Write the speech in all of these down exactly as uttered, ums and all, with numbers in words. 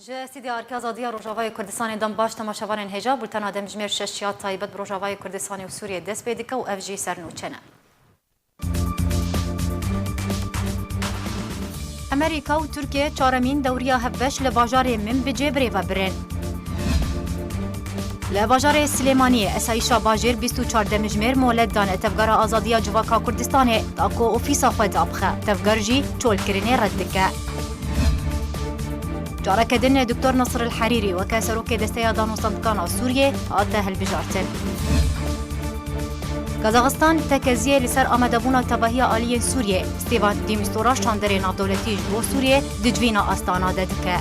Ji Stûdyoya Erkê Azadiya Rojavayê Kurdistanê dem baş temaşevanên hêja, bultena demjimêr şeş ya taybet bi Rojavayê Kurdistanê û Sûriyê dest pê dike û ev jî sernûçe ne. Amerîka û Tirkiye çaremîn dewriya hevbeş li bajarê Minbicê birêve birin. Li bajarê Silêmaniyê esayîşa bajêr bîst û çar demjimêr molet dane Tevgera Azadiya Civaka Kurdistanê, ta ku ofîsa xwe dabixe, tevger jî çolkirinê red dike. Careke din Doktor Nasr El Herîrî weke serokê Desteya Danûstandikana Sûriyê hate hilbijartin. Kazaxistan tekeziyê li ser amadebûna tevahiya aliyên Sûriyê, Stêvan de Mistura şanderê navdewletî ji bo Sûriyê di civîna Astana de dike.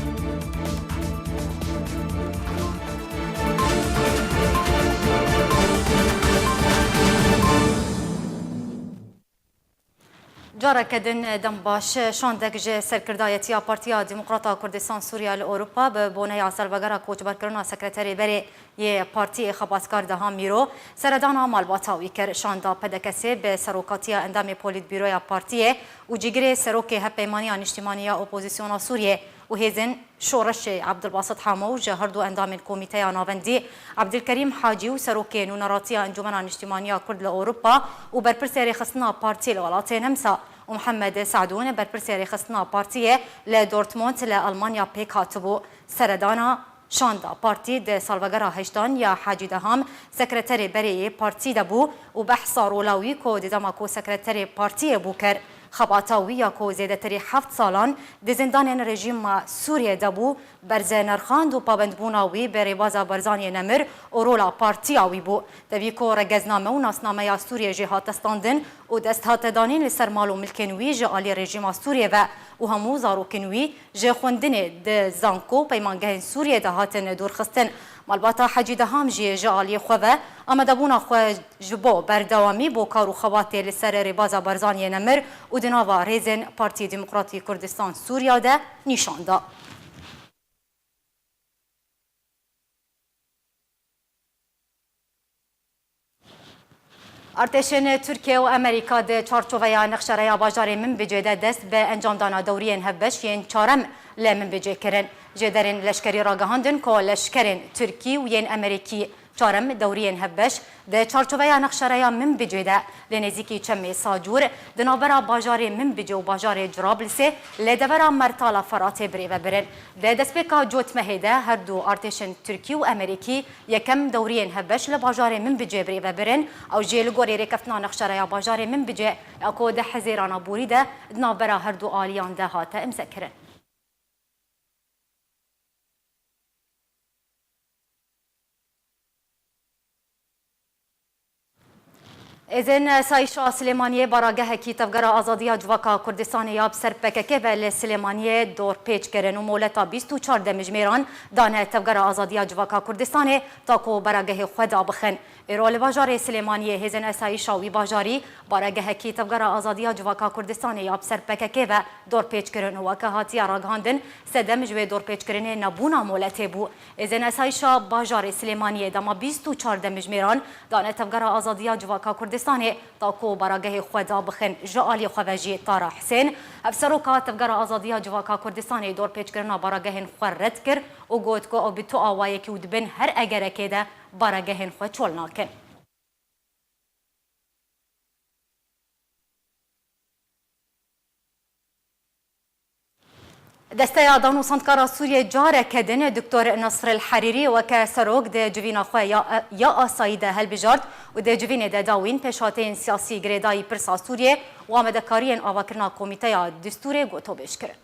Careke din dem baş. Şandek ji serkirdayetiya Partiya Demokrata Kurdistan Sûriya li Ewropa bi boneya salvegera koçberkirina sekreterê berê yê partiyê Xebatkar Deha Mîro seredana malbata wî kir. Şanda P D K'ê bi serokatiya endamê Polîtbîroya partiyê û cîgirê serokê Hevpeymaniya Niştimanî ya Opozisyona Sûriyê û hêzên Şoreşê Ebdulbasit Hamo û ji her du endamên Komîteya Navendî Ebdulkerîm Hacî û serokê nûneratiya Encûmena Niştimanî ya Kurd li Ewropa û berpirsê rêxistina partiyê li welatê Nemsa û Mihemed Sadûn berpirsê rêxistina partiyê li Dortmund li Elmanya pêk hatibû. Seredana şanda partî di salvegera heştan ya Hacî Deham sekreterê berê yê partî de bû û behsa rola wî ku di dema ku sekreterê partiyê bû kir. Xebata wî ya ku zêdetirî heft salan di zindanên rejîma Sûriyê de bû, berze nirxand û pabendbûna wî bi rêbaza Barzaniyê nemir û rola partiya wî bû. Tevî ku regezname û nasnameya Sûriyê jê hate standin û dest hate danîn li ser mal û milkên wî ji alî rejîma Sûriyê ve û hemû zarokên wî ji xwendinê di zanko û peymangehên Sûriyê de hatin dûrxistin. Malbata Hecî Deham jî ji aliyê xwe ve amadebûna xwe ji bo berdewamî bo kar û xebatê li ser rêbaza Barzaniyê nemir û di nava rêzên Partî Demokratî Kurdistan Sûriya de nîşan da. Artêşên Tirkiye û Amerîka di çarçoveya nexşereya bajarê Minbicê de dest bi encamdana dewriyên hevbeş yên çarem li Minbicê kirin. Jêderên leşkerî ragihandin ku leşkerên Tirkî û yên Amerîkî çarem dewriyên hevbeş di çarçoveya nexşereya Minbicê de li nêzîkî çemê Sacûr di navbera bajarê Minbicê û bajarê Cirablsê li devera Mertala Feratê birêve birin. Di destpêka cotmehê de her du artêşên Tirkî û Amerîkî yekem dewriyên hevbeş li bajarê Minbicê birêve birin. Ew jî li gorî rêkeftina nexşereya bajarê Minbicê ya ku di Hezêrana borî de di navbera her du aliyan de hate îmzekirin. Êzên Esayîşa Silêmaniyê baragehekî Tevgera Azadiya Civaka Kurdistanê ya bi ser P K K ve li Silêmaniyê dorpêç kirin û moleta bîst û çar demjimêran dane Tevgera Azadiya Civaka Kurdistanê ta ku baragehê xwe dabixin. Îro li bajarê Silêmaniyê hêzên esayîşa wî bajarî baregehekî Tevgera Azadiya Civaka Kurdistanê ya bi ser P K K ve dorpêç kirin û weke hatiye ragihandin, sedem ji wê dorpêçkirinê nebûna moletê bû. Êzên esayîşa bajarê Silêmaniyê dema bîst û çar demjimêran dane Tevgera Azadiya Civaka Kurdistanê ta ku baragehê xwe dabixin, ji alî xwe ve jî Tara Hisên, hevseroka Tevgera Azadiya Civaka Kurdistanê dorpêçkirina baragehên xwe red kir û got ku ew bi tu awayekî û di bin her egerekê de baragehên xwe çol nakin. Desteya Danûstandkara Sûriyê careke din Doktor Nasr El Herîrî weke serok di civîna xwe ya, ya asayî de hilbijart û di civînê de dawîn pêşhateyên siyasî girêdayî pirsa Sûriyê û amadekariyên avakirina Komîteya Distûrê gotobêj kirin.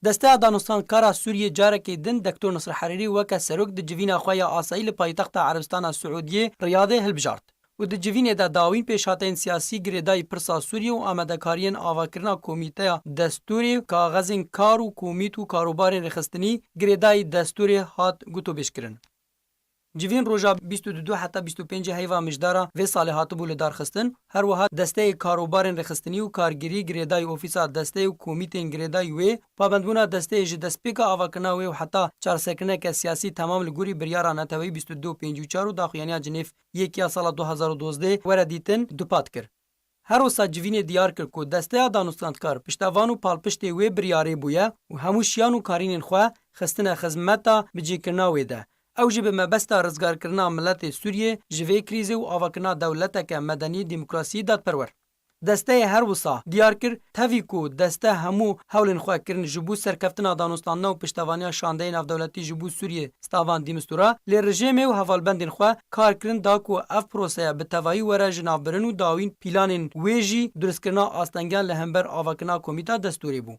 Desteya Danûstandkara Sûriyê carekê din Doktor Nasr Herîrî weke serok di civîna xwe ya asayî li paytexta Erebistana Siûdiyê Riyadê hilbijart û di civînê de dawîn pêşhateyên siyasî girêdayî pirsa Sûriyê û amadekariyên avakirina Komîteya Destûrê, kaxezên kar û komît û karobarên rêxistinî girêdayî destûrê hat gotobêjkirin. Civîn roja bîst û du heta bîst û pêncê heyva mijdara vê salê hatibû lidarxistin. Her wiha desteyê karobarên rêxistinî û kargêrî girêdayî ofîsa desteyê û komîtên girêdayî wê, pabendbûna desteyê ji destpêka avakirina wê û heta çarsekirineke siyasî temam li gorî biryara neteweyî bîst û du pêncî û çar û daxuyaniya Cinêv yek ya sala du hazar û dozdeh were dîtin, dupat kir. Her wisa civînê diyar kir ku Desteya Danûstandkar piştevan û palpiştê wê biryarê bûye û hemû şiyan û karînên xwe xistine xizmeta bicêkirina wê de. Ew jî bi mebesta rizgarkirina miletê Sûriyê ji vê krîzê û avakirina dewleteke medenî demokrasî dadperwer. Desteyê her wisa diyar kir, tevî ku deste hemû hewlên xwe kirin ji bo serkeftina danûstandina û piştevaniya şandeyê navdewletî ji bo Sûriyê Stavan Dîmistura, lê rejêmê û hevalbendên xwe kar kirin da ku ev proseya bi tevayî were ji navbirin û dawîn pîlanên wê jî durustkirina astengiyan li hember avakirina komîta destûrê bû.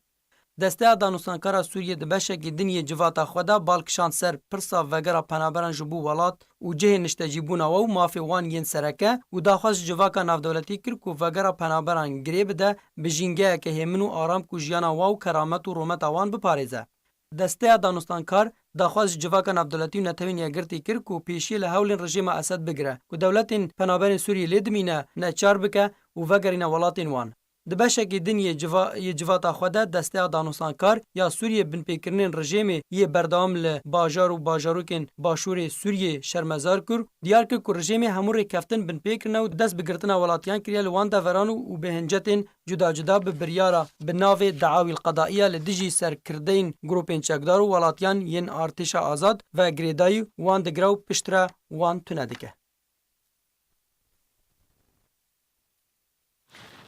Desteya Danûstankara Sûriyê di beşekî din yê civata xwe de bal kişand ser pirsa vegera penaberan ji bo welat û cihê niştecîbûna we û mafê wan yên sereke û daxwaz ji civaka navdewletî kir ku vegera penaberan girê bide, bi jîngeyeke hêmin û aram ku jiyana wan û keramet û rûmeta wan biparêze. Desteya Danûstankar daxwaz ji civaka navdewletî û Netewên Yekgirtî kir ku pêşiyê li hewlên rejîma Esed bigire ku dewletên penaberên Sûriyê lê dimîne neçar bike û vegerîne welatên wan. Di beşekî din yê civa-, yê civata xwe de Desteya Danûstankar ya Sûriyê binpêkirinên rejêmê yê berdewam li bajar û bajarokên başûrê Sûriyê şermezar kir, diyar kir ku rejêmê hemû rêkeftin binpê kirine û dest bi girtina welatiyan kiriye li wan deveran û, û bi hincetên cuda cuda bi biryara bi navê Dawil Qedaiya li dijî serkirdeyên grûpên çekdar û welatiyan yên Artêşa Azad ve girêdayî wan digire û piştre wan tune dike.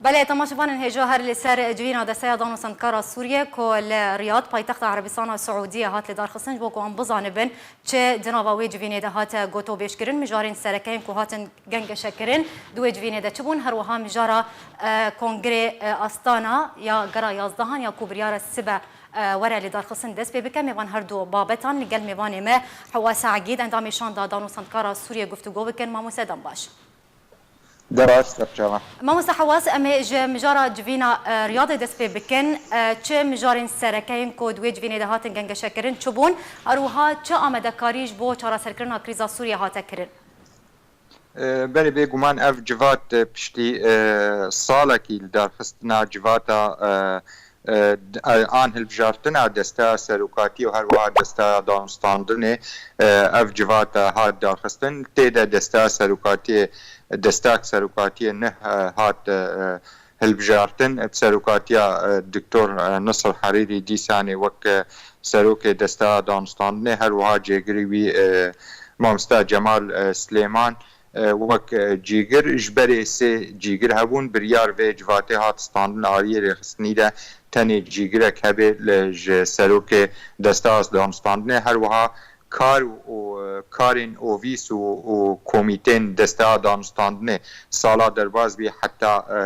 Belê, temaşevanên hêja, her li ser civîna Desteya Danûstandkara Sûriyê ku li Riyad, paytexta Erebistana Siûdiyê hat lidarxistin, ji bo ku em bizanibin çi di nava wê civînê de hate gotobêjkirin, mijarên sereke yên ku hatin gengeşekirin di wê civînê de çi bûn, her wiha mijara, e, Kongrê, e, Astana ya Gera Yazdehan ya ku biryara sibe, e, were lidarxistin dest pê bike. Mêvan her du babetan li gel mêvanê me Hewas Egîd, endamê Şanda Danûstandkara Sûriyê guftûgo bikin. Mamoste, dem baş. Dev baş, serçava. Mamoste Hewas, em ê ji mijara civîna, e, Riyadê dest pê bikin. E, çi mijarên sereke yên ku di wê civînê de hatin gengeşekirin çi bûn? Her wiha çi amadekarî ji bo çareserkirina krîza Sûriyê hate kirin? E, belê, bêguman ev civat, e, piştî, e, salekî li darxistina civata, e, e, d-, e, an hilbijartina Desteya Serokatiyê û her wiha Desteya Danûstandinê, e, ev civata hat darxistin. Tê de Desteya Serokatiyê, Destek Serokatiyê neh, e, hat, e, hilbijartin. Bi serokatiya, e, Doktor, e, Nisir Herîrî dîsanê wek, e, serokê Desteya Danûstandinê, her wiha cêgirî wî, e, Mamosta Cemal, e, Silêman, e, wek, e, cîgir, ji berê sê cîgir hebûn, biryar vê civatê hat standin aliyê rêxistinî de tenê cîgirek hebe li, ji serokê Desteya Danûstandinê, her wiha kar û, û, e, karên ofîs û, û komîtên Desteya Danûstandinê sala derbas bî heta, e,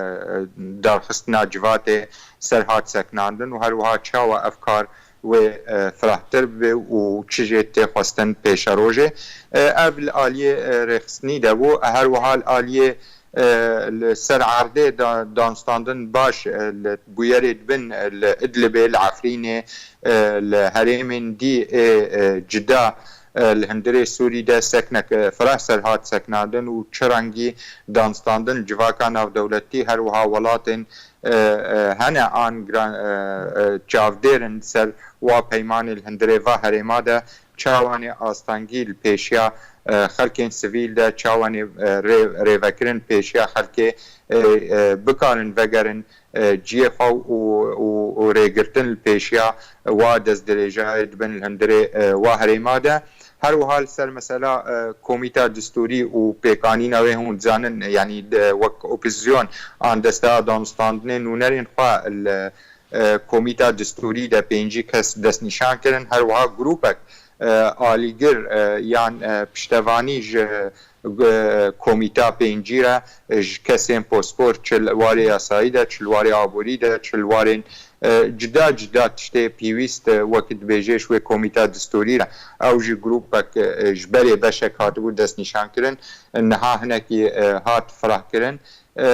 darxistina civatê ser hat sekinandin û her wiha çawa ev kar wê, e, firehtir bibe û çi jê tê xwestin pêşerojê. E, ev li aliyê, e, rêxistinî de bû. Her wiha li aliyê, e, li ser erdê da-, danûstandin baş, e, li bûyerê dibin, e, li Idlibê, li Efrînê, e, li herêmên dî ê, e, cida, e, li hundirê Sûrî de seknek, e, fireh ser hat sekinandin û çi rengî danûstandin civaka navdewletî her wiha welatên e, e, hene an giran, e, e, çavdêr in ser wa peymanê li hundirê va herêma de, çawanê astengî li pêşiya, e, xelkên sivîl de, çawanê, e, rê-, rêvekirin pêşiya xelkê, e, e, bikarin vegerin, e, ciyê xwe û, û, û rêgirtin li pêşiya wa destdirêjayê dibin li hundirê, e, wa herêma de. Her wiha li ser mesela, e, komîta distûrî û pêkanîna wê hûn dizanin, yanî de, wek opozisyon an Desteya Danûstandinê nûnerên xwe li, e, komîta distûrî de pêncî kes destnîşan kirin. Her wiha grûpek, e, alîgir, e, yan, e, piştevanî ji, e, komîta pêncî re, e, ji kesên pospor çi li warê yasayî de, çi li warê aborî de, çi li warên e, cida cida tiştê pêwîst, e, wek dibêje ji wê komîta distûrî re. Ew jî grûpek, e, ji berê beşek hatibû destnîşankirin, niha hinekî, e, hat firehkirin. E, e,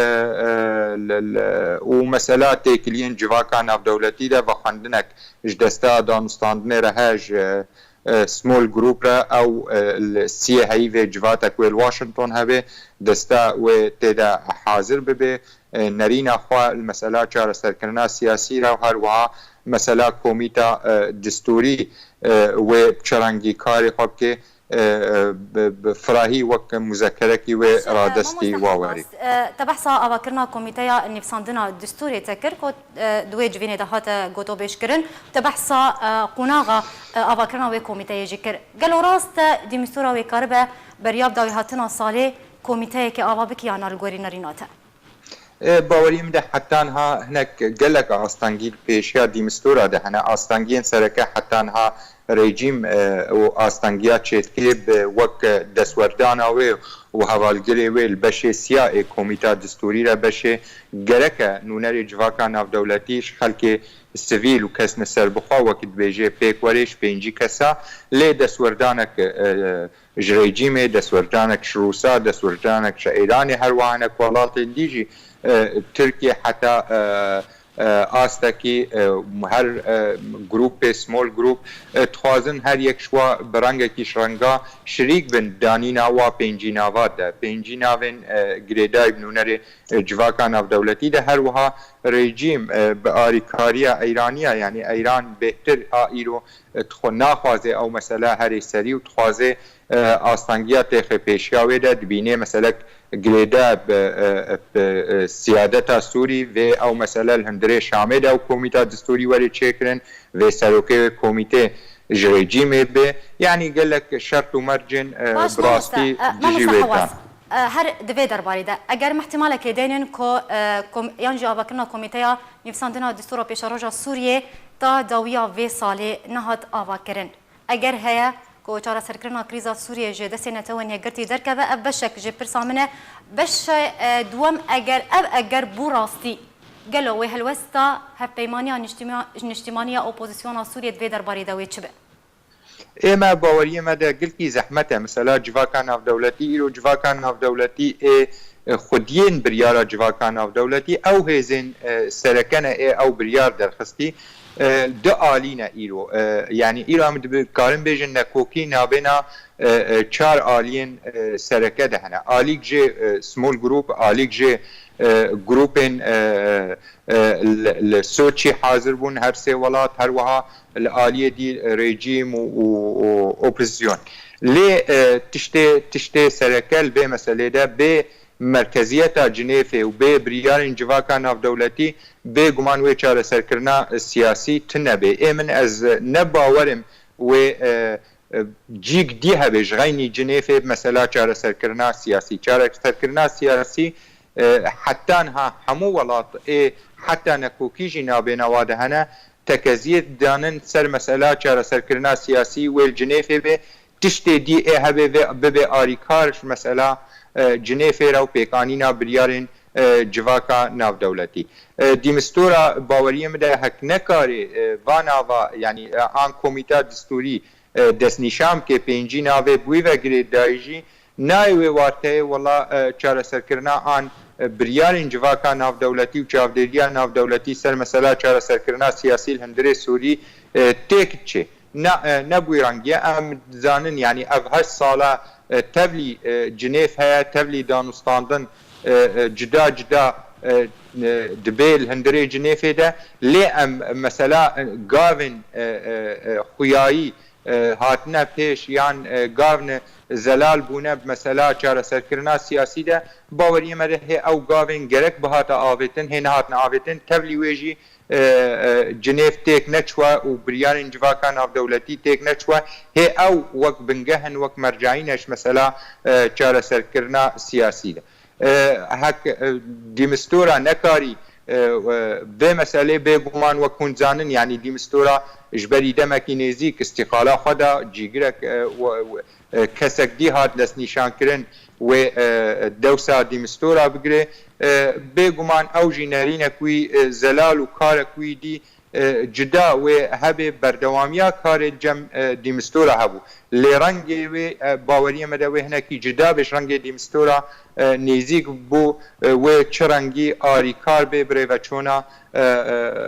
li, li, û mesela têkiliyên civaka navdewletî de vexwendinek ji Desteya Danûstandinê re heye, ji, e, small group re, ew, e, li siyê heyî vê civatek wê li Washington hebe, desta wê tê de hazir bibe. E, nerîna xwe li mesela çareserkirina siyasî re û her wiha mesela komîta, e, distûrî, e, wê bi çi rengî karê xwe bike, e, e, bi, bi firahî wek muzekerekî wê radestî wa werî. E, te behsa avakirina Komîteya Nivîsandina Distûrê te kir, ku, e, di wê civînê de hate gotobêjkirin. Te behsa, e, qonaxa, e, avakirina wê komîteyê jî kir. Gelo rast e, dîmistûra wê karibe beriya bi dawîhatina salê komîteyekê ava bike ya na li gorî nerîna te? E, baweriyê min de heta niha hinek gelek astengî li pêşiya dîmistûra de hene. Astengiyên sereke heta niha rejîm, e, û astengiya çêdikê bi wek destwerdana wê û hevalgirê wê li beşê siya ê komîta distûrî re beşê gereke nûnerê civaka navdewletî ji xelkê sivîl û kesne serbixwe wek dibêje pêk were ji pêncî kesa lê destwerdanek, e, ji rejîmê, destwerdanek ji Rûsa, destwerdanek ji Îranê, her wiha hinek welatên dî jî, e, Tirkiye heta, e, e, astekî, e, her, e, grûpê, small group, e, dixwazin her yek ji wa bi rengekî ji renga şirîk bin danîna wa pêncî nava de. Pêncî navên, e, girêdayî bi nûnerê, e, civaka navdewletî de her wiha rejîm, e, bi arîkariya Îraniya, yanî Îran bêhtir a îro, e, dixwe naxwaze ew mesela herê serî û dixwaze, e, astengiya têxe pêşiya wê de dibînê meselek girêde bi, e, bi, e, siyadeta Sûrî vê ew mesele li hundirê Şamê de ew komîta distûrî were çêkirin, vê serokê wê komîtê ji rejîmê be. Yanî gelek şert û mercên, e, bi rastî e, cihî wê dan. E, her di vê derbarê de, eger mihtimalekê dênin ku, e, kom-, yan jî avakirina Komîteya Nivîsandina Distûra Pêşeroja Sûriyê ta dawiya vê salê nehat avakirin. Eger heye ku çareserkirina krîza Sûriyê ji destê Netewên Yekgirtî derkeve, ev beşek ji pirsa min e. Beşe, e, duwem, eger ev eger bû rastî, gelo wê helwesta hevpeymaniya niştima-, niştimanî ya opozisyona Sûriyê di vê derbarê de wê çi be? Ê me, baweriyê me de gilkî zehmet e. Mesela civaka navdewletî, îro civaka navdewletî ê, e, xwediyên biryara civaka navdewletî, ew hêzên, e, sereke ne ê ew biryar derxistî, e, du alî ne îro. E, yanî îro em dibi-, karin bêjin nekokî nabêna, e, e, çar aliyên, e, sereke de hene. Alîk jê, e, small group, alîk jê, e, grûpên, e, e, li, li Soçî hazir bûn her sê welat, her wiha li aliyê dî rejîm û, û, û opozisyon. Lê, e, tiştê, tiştê sereke li vê meselê de bê merkeziyeta Cinêfê û bê biryarên civaka navdewletî bêguman wê çareserkirina siyasî tune bê. Ê min ez ne bawer im wê, e, e, cîk dî hebe ji xeynî Cinêfê bi mesela çareserkirina siyasî. Çareserkirina siyasî, e, heta niha hemû welat ê heta nekokî jî nabêna wa de hene, tekeziyê danin ser mesela çareserkirina siyasî wê li Cinêfê bê. Tiştê dî ê hebe vê bibe arîkar ji mesela, e, Cinêfê re û pêkanîna biryarên, e, civaka navdewletî. E, dîmistora baweriyê min de hek nekarê, e, va nava, yanî, e, an komîta distûrî, e, destnîşan bike pêncî navê bi wî ve girêdayî jî nayê wê warteyê wela, e, çareserkirina an, e, biryarên civaka navdewletî û çavdêriya navdewletî ser mesela çareserkirina siyasî li hundirê Sûrî, e, têk çê. Ne, e, ne bi wî rengî ye. Em dizanin, yanî ev heşt sala, e, tevlî, e, Cinêv heye, tevlî danûstandin, e, e, cuda cuda, e, e, dibe li hundirê Cinêfê de. Lê em mesela, e, gavên, e, e, e, xuyayî, e, hatine pêş yan, e, gavne zelal bûne bi mesela çareserkirina siyasî de, baweriyê me de hê ew gavên gerek bihata avêtin, hê nehatine avêtin, tevlî wê jî, e, e, Cinêv têk neçwe û biryarên civaka navdewletî têk neçwe, hê ew wek bingeh in, wek mercayî ne ji mesela, e, çareserkirina siyasî de. E, hek, e, dîmistora nekarî, e, e, vê meselê bêguman wek hûn dizanin, yanî dîmistora ji berî demekî nêzîk îstîqala xwe da, cîgirek, e, we, we, e, kesek dî hat destnîşankirin wê, e, dewsa dîmistora bigire. E, bêguman ew jî nerînek wî, e, zelal û karek wî dî, e, cuda wê hebe berdewamiya karê cem, e, dîmistora hebû. Lê rengê wê, e, baweriyê me de wê hinekî cuda bê ji rengê dîmistora, e, nêzîk bû, e, wê çi rengî arîkar bê birêveçûna, e, e,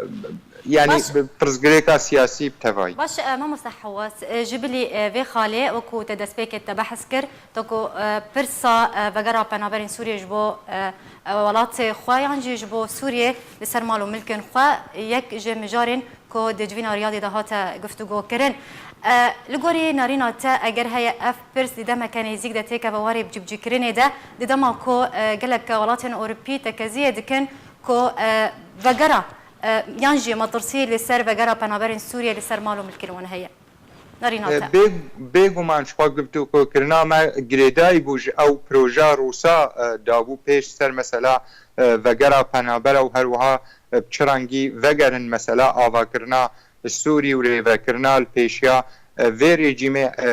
yanî pirsgirêka siyasî bi tevayî. Baş, e, mamoste Hewaz, e, ji bilî, e, vê xalê wekû te destpêkê te behs kir, to ku, e, pirsa, e, vegera penaberên Sûriyê ji bo, e, e, welatê xwe yan jî ji bo Sûriyê li ser mal û milkên xwe yek ji mijarên ku di civîna Riyadê de hate guftûgo kirin. E, li gorî nerîna te, eger heye ev pirs di demeke nêzîk de têkeve warê bicîbicîkirinê de, di dema ku, e, gelek welatên Ewropî tekeziyê dikin ku, e, vegera, e, yan jî metirsî li ser vegera penaberên Sûriyê li ser mal û milkên wan heye. Nerîna E, te. bê-, Bêguman ji xwe guftûgokirina me girêdayî bû ji ew proja Rûsa, e, dabû pêş ser mesela, e, vegera penabera û her wiha, e, bi çi rengî vegerin mesela avakirina Sûrî û rêvekirina li pêşiya, e, vê rejîmê, e,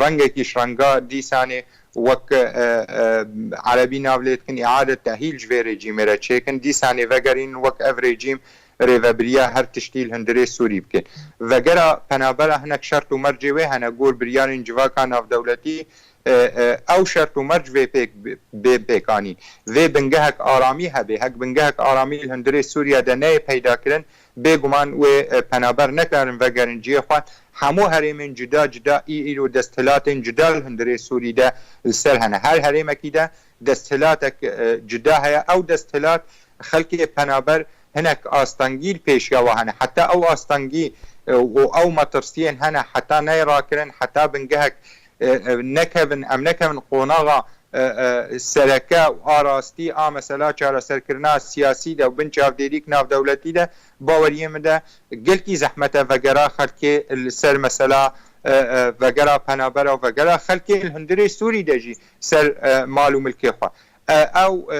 rengekî ji renga dîsanê wek, e, e, erebî nav lê dikin îade tehîl ji vê rejîmê re çêkin, dîsanê vegerîn wek ev rejîm rêvebiriya her tiştî li hundirê Sûrî bikin. Vegera penabera hinek şert û mercê wê hene gor biryarên civaka navdewletî, e, e, ew şert û merc vê pêk bi-, bê pêkanîn. Vê bingehek aramî hebe, hek bingehek aramî li hundirê Sûriye de neyê peyda kirin, bêguman wê, e, penaber nekarin vegerin cihê xwe. Hemû herêmên cuda cuda î îro desthilatên cuda li hundirê Sûrî de li ser hene. Her herêmekî de desthilatek, e, cuda heye. Ew desthilat xelkê penaber hinek astengî li pêşiya we hene. Heta ew astengî, e, û ew metirsiyên hene, heta neyê rakirin, heta bingehek, e, e, nekevin, em nekevin qonaxa, e, e, sereke û a rastî a mesela çareserkirina siyasî de û bin çavdêrîk navdewletî de, baweriyê min de gelkî zehmet e vegera xelkê li ser mesela, e, e, vegera penabera û vegera xelkê li hundirê Sûrî de jî ser, e, mal û milkê xwe. E, ew, e,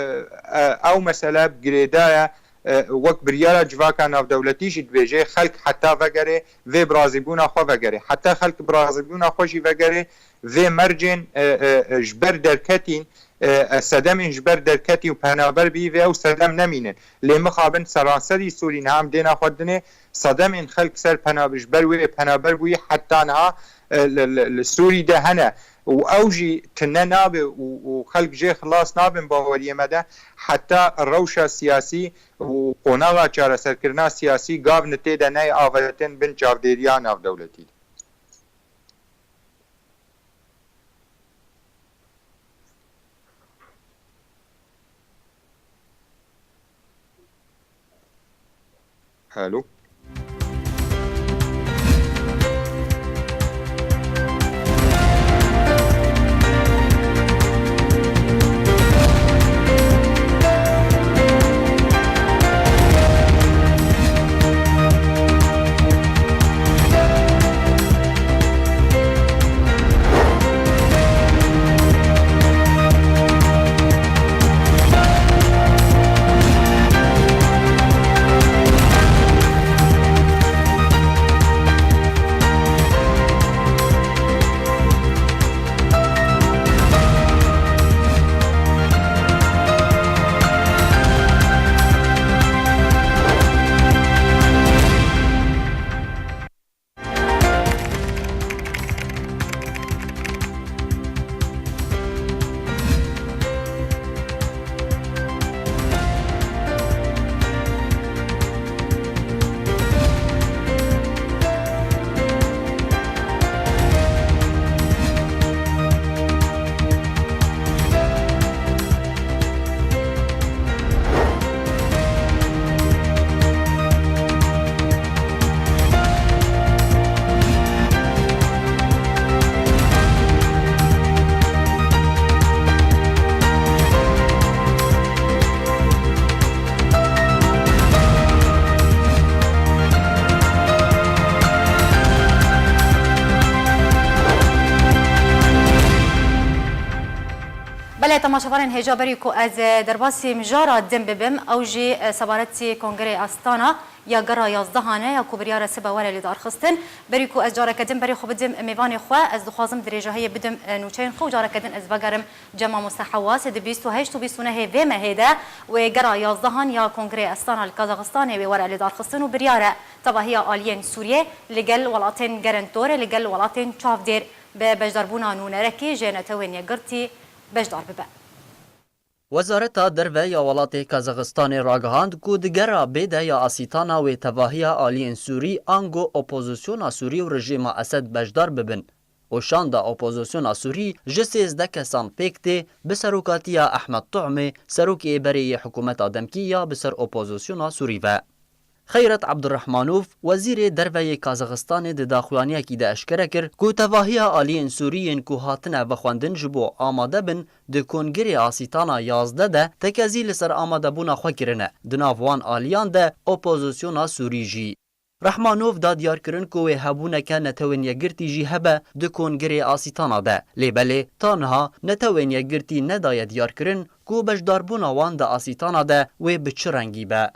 e, ew mesele girêdaye, e, wek biryara civaka navdewletî jî dibêje, xelk heta vegere vê birazîbûna xwe vegere. Heta xelk birazîbûna xwe jî vegere, vê mercên, e, e, e, ji ber derketîn, e, e, sedemên ji ber derketî û penaber bî, vê ew sedem nemînin. Lê mixabin seranserî Sûrî niha em dêna xwe dinê, sedemên xelk ser pena-, ji ber wê penaber bûyî heta niha, e, li, li, li Sûrî de hene. Û ew jî tune nabe û, û xelk jê xilas nabin baweriyê me de, heta rewşa siyasî û qonaxa çareserkirina siyasî gavni tê de neyê avêtin bin çavdêriya navdewletî de. Hello. Belê, temaşevanên hêja, berî ku ez, e, derbasî mijara din bibim, ew jî, e, sebaretî Kongrê Astana ya gera yazdehan e, ya ku biryar e sibe were lidarxistin. Berî ku ez careke din berê xwe bidim mêvanê xwe, ez dixwazim dirêjahiyê bidim, e, nûçeyên xwe û careke din ez vegerim cem mamoste Hewaz. Di bîst û heşt û bîst û nehê vê mehê de wê gera yazdehan ya Kongrê Astana li Kazaxistanê wê were lidarxistin û biryar e tevahiya aliyên Sûriyê li gel welatên gerentor, li gel welatên çavdêr bi beşdarbûna nûnerekî ji netewên yekgirtî beşdar bibe. Wezareta Derve ya welatê Kazaxistanê ragihand ku di gera bê de ya Asîtana wê tevahiya aliyên Sûrî ango opozisyona Sûrî û rejîma Esed beşdar bibin û şanda opozisyona Sûrî ji sêzdeh kesan pêk tê bi serokatiya Ehmed Tu'mê, serokê berê yê hikûmeta demkî ya bi ser opozisyona Sûrî ve. Xeyret Abdurrahmanov, wezîrê derve yê Kazaxistanê di daxuyaniyekî de eşkere kir ku tevahiya aliyên Sûrî yên ku hatine vexwendin ji bo amade bin di Kongirê Asîtana yazdeh de tekezî li ser amadebûna xwe kirine, di nav wan aliyan de opozisyona Sûrî jî. Rahmanov da diyarkirin ku wê hebûneke Netewên Yekgirtî jî hebe di Kongirê Asîtana de, lê belê ta niha Netewên Yekgirtî nedaye diyarkirin ku beşdarbûna wan di Asîtana de wê bi çi rengî be.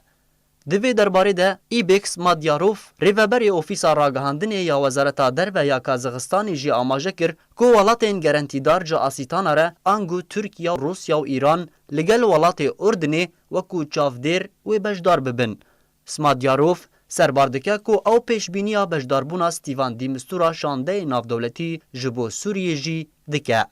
Di vê derbarê de Îbek Smadyarov, rêveberê Ofîsa Ragihandinê ya Wezareta Derve ya Kazaxistanê jî amaje kir ku welatên gerentîdar ji Asîtana re, ango Tirkiye, Rûsya û Îran, li gel welatê Urdinê wekû çavdêr wê beşdar bibin. Smadyarov serbar dike ku ew pêşbîniya beşdarbûna Stîvan Dîmistura şandeyê navdewletî ji bo Sûriyê jî dike.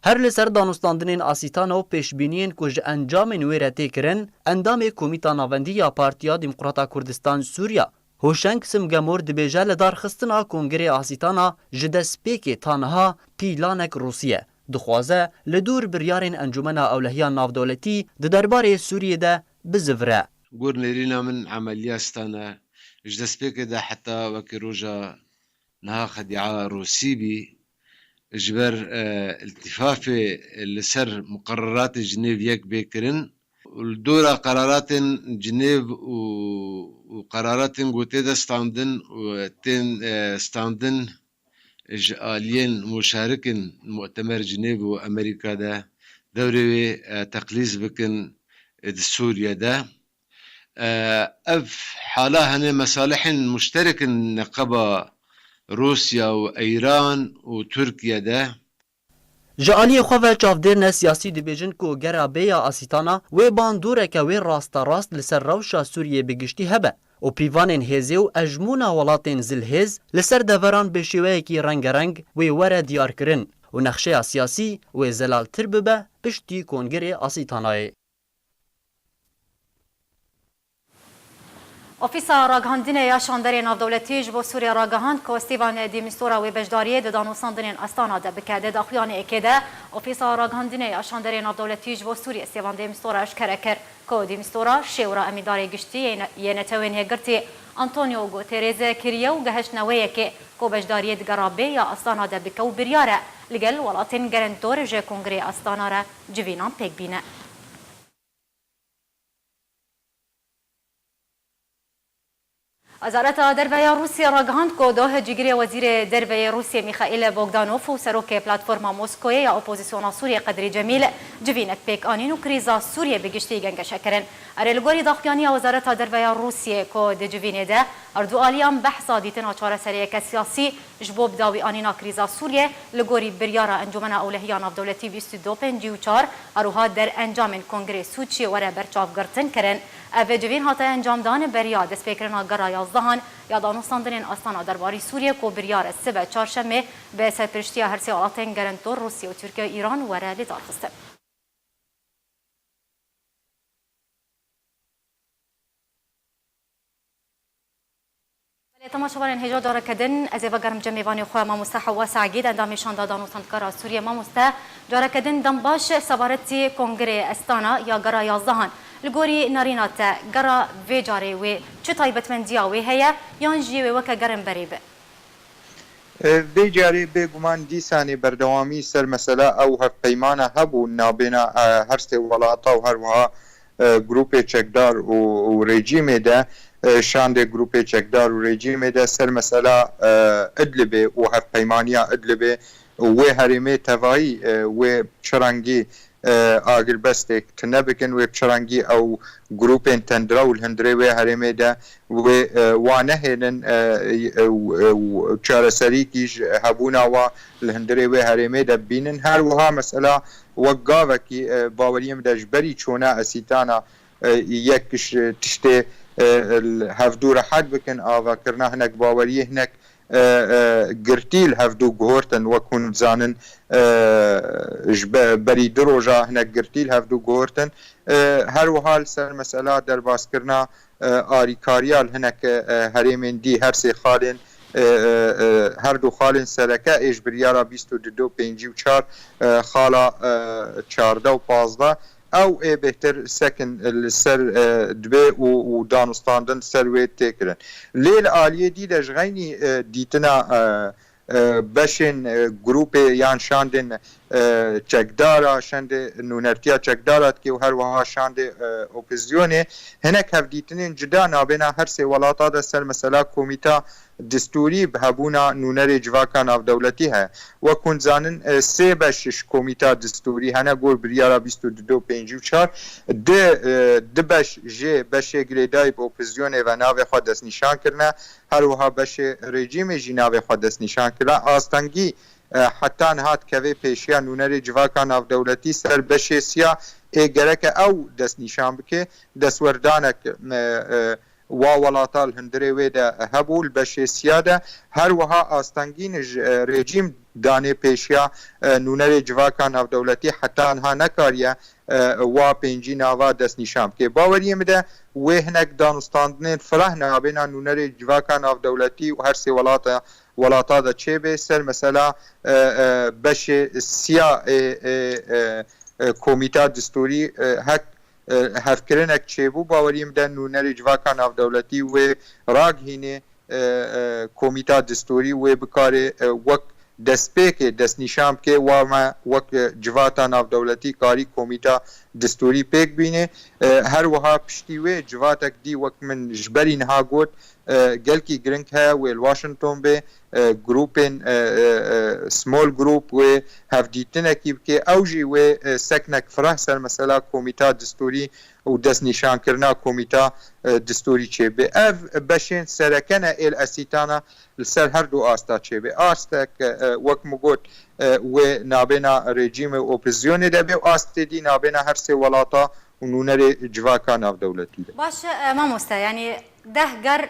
Her li ser danûstandinên Asîtana û pêşbîniyên ku ji encamên wê re tê kirin, endamê Komîta Navendî ya Partiya Demokrata Kurdistan Sûriya, Hoşeng Simgemor dibêje lidarxistina Kongirê Asîtana ji destpêkê ta niha pîlanek Rûsî ye. Dixwaze li dûr biryarên Encûmena Ewlehiya Navdewletî di derbarê Sûriyê de bizivire. Gor nêrîna min emeliya stane. Ji destpêkê de heta wekî roja niha xedîa Rûsî bî. Ji ber, e, îltîfafê li ser muqereratê Cinêv yek bê kirin. Li dora qeraratên Cinêv û, û qeraratên ku tê de standin û tên, e, standin ji aliyên muşarikên Mu'temer Cinêv û Amerîka de dewrê wê, e, teqlîz bikin, e, di Sûriye de. E, ev hala hene mesalihên muşterek in neqeba Rûsya û Îran û Tirkiye de. Ji aliyê xwe ve çavdêrine siyasî dibêjin ku gera bê ya Asîtana wê bandoreke wê rasterast li ser rewşa Sûriyê bi giştî hebe û pîvanên hêzê û ejmûna welatên zilhêz li ser deveran bi şêweyekî rengereng wê were diyarkirin û nexşeya siyasî wê zelaltir bibe piştî Kongirê Asîtanayê. Ofîsa Ragihandinê ya Şanderê Navdewletî ji bo Sûriye ragihand ku Stîvan Dî Mistura wê beşdariyê di danûstandinên Astana de bike. Di daxuyaniyekê de Ofîsa Ragihandinê ya Şanderê Navdewletî ji bo Sûriye Stîvan Dî Mistura eşkere kir ku Dî Mistura şêwra emîdarê giştî yê ne-, yê Netewên Yekgirtî Antonio Guterres kiriye û gehiştine wê yekê ku beşdariyê di gera bê ya Astana de bike û biryar e li gel welatên gerentor ji Kongreyê Astana re civînan pêk bîne. Wezareta Derve ya Rûsya ragihand ku doh cîgirê Wezîrê Derve yê Rûsya Mîxaîl Bogdanov û serokê Platforma Moskoyê ya Opozisyona Sûriyê Qedrî Cemîl civînek pêk anîn û krîza Sûriyê bi giştî gengeşe kirin. Erê, li gorî daxuyaniya Wezareta Derve ya Rûsiyê ku di civînê de her du aliyan behsa dîtina çareseriyeke siyasî ji bo bidawîanîna krîza Sûriyê li gorî biryara Encûmena Ewlehiya Navdewletî bîst û du pêncî û çar, her wiha derencamên Kongrê Sûçiyê were berçavgirtin kirin. Ev civîn hate encamdan beriya destpêkirina gera yazdehan ya danûstandinên Astana Derbarî Sûriyê ku biryar e sibe çarşemê bi serpiriştiya her sê welatên gerentor Rûsya û Tirkiye û Îran were lêdarxistin. Belê, temaşevanên hêja, careke din ez ê vegerim cem mêvanê xwe, mamoste Hewa Se'gîd, endamê Şanda Danûstandkara Sûriyê. Mamoste, careke din dem baş, sebaretî Kongrê Astana ya gera yazdehan. Li gorî nerîna te, gera vê carê wê çi taybetmendiya wê heye, yan jî wê weke gerin berê be? Vê carê bêguman dîsanê berdewamî ser mesela ew hevpeymana hebû nabêna, e, her sê welata û her wiha, e, grûpê çekdar û, û rejîmê de, e, şandê grûpê çekdar û rejîmê de ser mesela, e, Idlibê û hevpeymaniya Idlibê û wê herêmê tevayî, e, wê çi rengî e, agirbestek tune bikin, wê bi çi rengî ew grûpên tendrew li hundirê wê herêmê de wê, e, wa nehêlin, e, e, e, çareserîkî ji hebûna wa li hundirê wê herêmê de bibînin. Her wiha mesela wek gavekî, e, baweriyê min de ji berî çûna Esîtana, e, yek ji tiştê, e, li hevdû rehet bikin, avakirina hinek baweriyê, hinek e, e, girtî li hevdû guhortin, wek hûn dizanin, e, ji be-, berî du roja hinek girtî li hevdû guhortin. E, her wiha li ser mesela derbaskirina, e, arîkariya li hinek, e, herêmên dî, her sê xalên, e, e, e, her du xalên sereke ê ji biryara bîst û du, pêncî û çar, e, xala, e, çardeh û pazdeh, Ew ê bêhtir sekin li ser, e, dibê û, û danûstandin li ser wê tê kirin. Lê li aliyê dî de ji xeynî, e, dîtina, e, e, beşên, e, grûpê yan şandên, e, çekdara, şandê nûnertiya çekdara dike û her wiha şandê, e, opozîsyonê hinek hevdîtinên cuda nabêna her sê welata de ser mesela komîta distûrî bi hebûna nûnerê civaka navdewletî heye. Wek hûn dizanin, e, sê beş ji komîta distûrî hene gor biryara bîst û du, pêncî û çar. Di, e, di beş jê beşê girêdayî bi opozîsyonê ve navê xwe destnîşan kirine. Her wiha beşê rejîmê jî navê xwe destnîşan kirine. Astengî, e, heta niha dikeve pêşiya nûnerê civaka navdewletî ser beşê siya ê gereke ew destnîşan bike. Destwerdanek, e, e, wa welata li hundirê wê de hebû, li beşê siya de. Her wiha astengîn ji, e, rejîm danê pêşiya, e, nûnerê civaka navdewletî heta niha nekariye, e, wa pêncî nava destnîşan bike. Baweriyê min de wê hinek danûstandinên fireh nabêna nûnerê civaka navdewletî û her sê welata, welata de çêbe ser mesela, e, e, beşê siya ê, ê, e, e, komîta distûrî, e, hek e, hevkirinek çêbû. Baweriyê min de nûnerê civaka navdewletî wê ragihînê, e, e, komîta distûrî wê bikare, e, wek destpêkê destnîşan bike, wa me wek, e, civata navdewletî karî komîta distûrî pêk bîne. E, her wiha piştî wê civatek dî wek min ji berî niha got, e, gelkî giring heye wê li Washington bê, e, grûpên, e, e, e, small group wê hevdîtinekî bike, ew jî wê, e, seknek fireh ser mesela komîta distûrî û destnîşankirina komîta, e, distûrî çêbe. Ev beşên sereke ne ê li Esîtana li ser her du asta çêbe. Astek, e, e, wek min got, e, wê nabêna rejîmê û opozîsyonê de bê û astê dî nabêna her sê welata û nûnerê civaka navdewletî de. Baş e, mamoste, yanî deh ger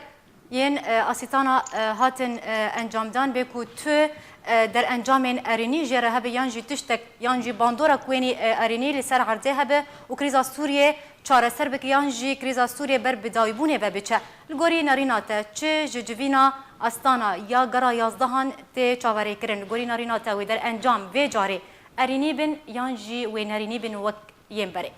yên, e, Asîtana, e, hatin, e, encamdan bê ku tu, e, derencamên erênî jê re hebe yan jî tiştek yan jî bandorek wênî, e, erênî li ser erdê hebe û krîza Sûriyê çareser bike yan jî krîza Sûriyê ber bi dawîbûnê ve biçe. Li gorî nerîna te çi ji civîna Astana ya gera yazdehan tê çaverêkirin? Li gorî nerîna te wê derencam vê carê erênî bin yan jî wê nerînî bin wek yên berê?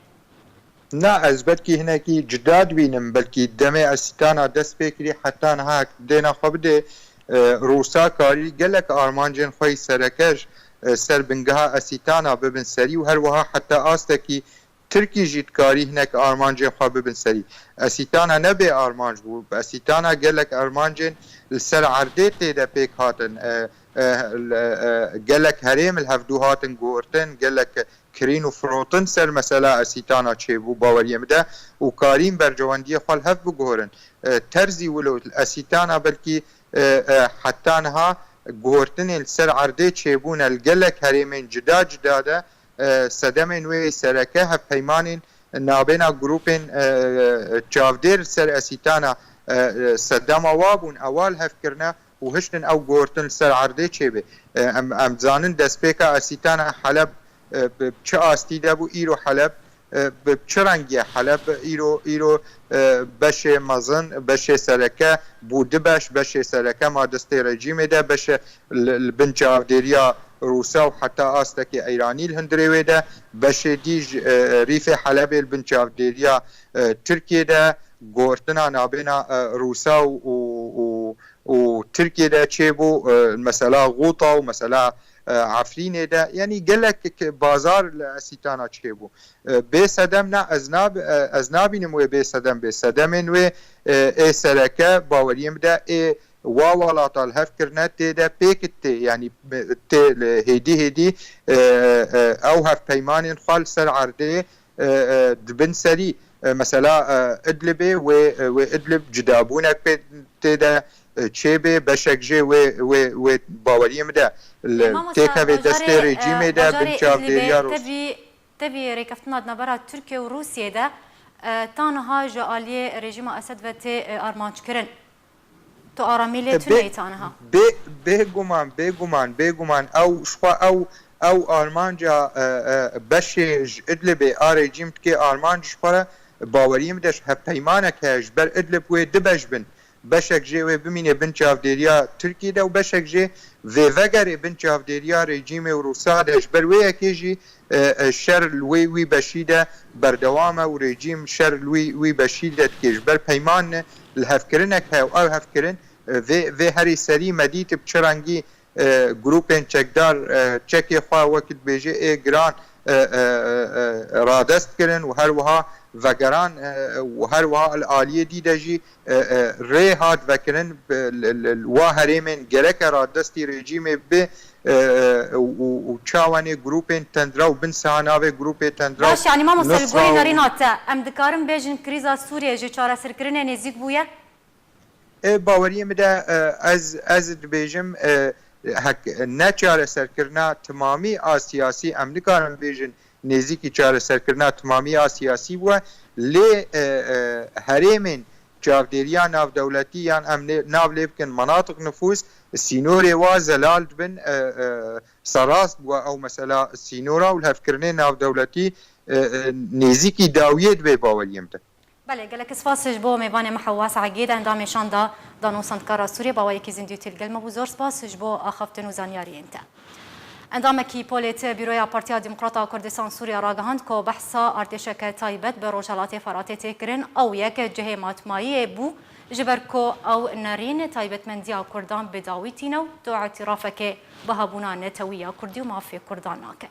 Na, ez belkî hinekî cuda dibînim, belkî demê Esîtana dest pê kirî heta niha dêna xwe bidê, e, Rûsa karî gelek armancên xwe yî sereke ji, e, ser bingeha Esîtana bibin serî û her wiha heta astekî Tirkî jî dikarî hinek armancên xwe bibin serî. Esîtana ne bê armanc bû, Esîtana gelek armancên li ser erdê tê de pêk hatin. E, e, e, gelek herêm li hevdû hatin guhertin, gelek kirîn û firotin ser mesela Esîtana çêbû baweriyê min de û karîn berjewendiyê xwe li hev biguherin. E, terzî wilo Esîtana belkî, e, e, heta niha guhertinên li ser erdê çêbûne li gelek herêmên cuda cuda de, e, sedemên wê sereke hevpeymanên nabêna grûpên, e, çavdêr li ser Esîtana, e, e, sedema wa bûn, ewa li hev kirine û hiştin ew guhertin li ser erdê çêbe. E, em, em dizanin destpêka Esîtana Heleb, e, bi çi astî de bû, îro Heleb, e, bi çi rengî ye Heleb? Îro, îro, e, beşê mezin, beşê sereke bû du beş, beşê sereke ma destê rejîmê de, beşê li, li bin çavdêriya Rûsa û heta astekî Îranî li hundirê wê de, beşê dî ji, e, rîfê Helebê li bin çavdêriya, e, Tirkiyê de, guhertina nabêna, e, Rûsa û, û, û, û Tirkiyê de çêbû, e, mesela Xûta û mesela, e, Efrînê de, yanî gelek k-, bazar li Esîtana çêbû. E, bê sedem na, ez nab-, e, ez nabînim wê bê sedem bê. Sedemên wê, e, ê sereke baweriyê min de ê wa welata li hev kirine tê de pêk tê, yanî, e, tê li hêdî hêdî, e, e, ew hevpeymanên xwe li ser erdê, e, e, dibin serî. E, mesela, e, Idlibê wê, e, wê Idlib cudabûnek pê tê de, e, çêbê, beşek jê wê, wê, wê baweriyê min de li Ê, mamosta, têkevê destê bajarê, e, rejîmê de bin bajarê çavdêriya Idlibê Rûs. Tevî, tevî rêkeftina di navbera Tirkiye û Rûsiyê de, e, ta niha ji aliyê rejîma Esed ve tê, e, armanc kirin. Tu aramî lê E, tune bê-, yî ta niha. bê-, bêguman, bêguman, bêguman. Ew, ji xwe ew, ew armanca, e, e, beşê ji Idlibê a rejîm dike armanc ji xwe re baweriyê min de ji hevpeymanek heye ji ber Idlib wê du beş bin. beşek jê wê bimîne bin çavdêriya Tirkiyê de û beşek jê vê vegerê bin çavdêriya rejîmê û Rûsa de. Ji ber wê yekê jî, e, e, şer li wê wî beşî de berdewam e û rejîm şer li wî, wî beşî de dike. Ji ber peyman lihevkirinek heye û ew hevkirin, e, vê, vê herî serî me dît bi çi rengî, e, grûpên çekdar, e, çekê xwe wekî dibêje ê giran, e, e, e, e, radest kirin û her wiha vegeran, e, û her wiha li aliyê dî de jî, e, e, rê hat vekirin, bi, li, li, li wa herêmên gereke radestî rejîmê bi, e, e, û, û, û çawanê grûpên tendra û bin siha navê grûpê tendra û Baş, yanî mamoste, li Nusra gorî û nerîna te, em dikarin bêjin krîza Sûriyê ji çareserkirinê nêzîk bûye? Ê, baweriyê min de, e, ez, ez dibêjim, e, hek-, ne çareserkirina timamî a siyasî, em nikarin bêjin nêzîkî çareserkirina timamî a siyasî bûye, lê, e, e, herêmên çavdêriya navdewletî yan em nê-, nav lê bikin menatiq nifûs, sînorê wa zelal dibin, e, e, serast bûye ew mesela sînora û lihevkirinê navdewletî, e, e, nêzîkî dawiyê dibe baweriyê min de. Belê, gelek spas ji bo mêvanê me Hewwas Egîd, endamê Şanda Dano Sendikara Sûriyê, bi awayekî zindî û têlgel me bû. Zor spas ji bo axaftin û zanyariyên te. Endamekî Polêt Bîroya Partiya Demokrata Kurdistan Sûriye ragihand ku behsa artêşeke taybet bi Rojhelatê Feratê tê kirin, ew yek cihê matmayiyê bû, ji ber ku ew nerîn taybetmendiya Kurdan bi dawî tîne û tu îtirafekê bi hebûna netewî ya Kurdî û mafê Kurdan nake.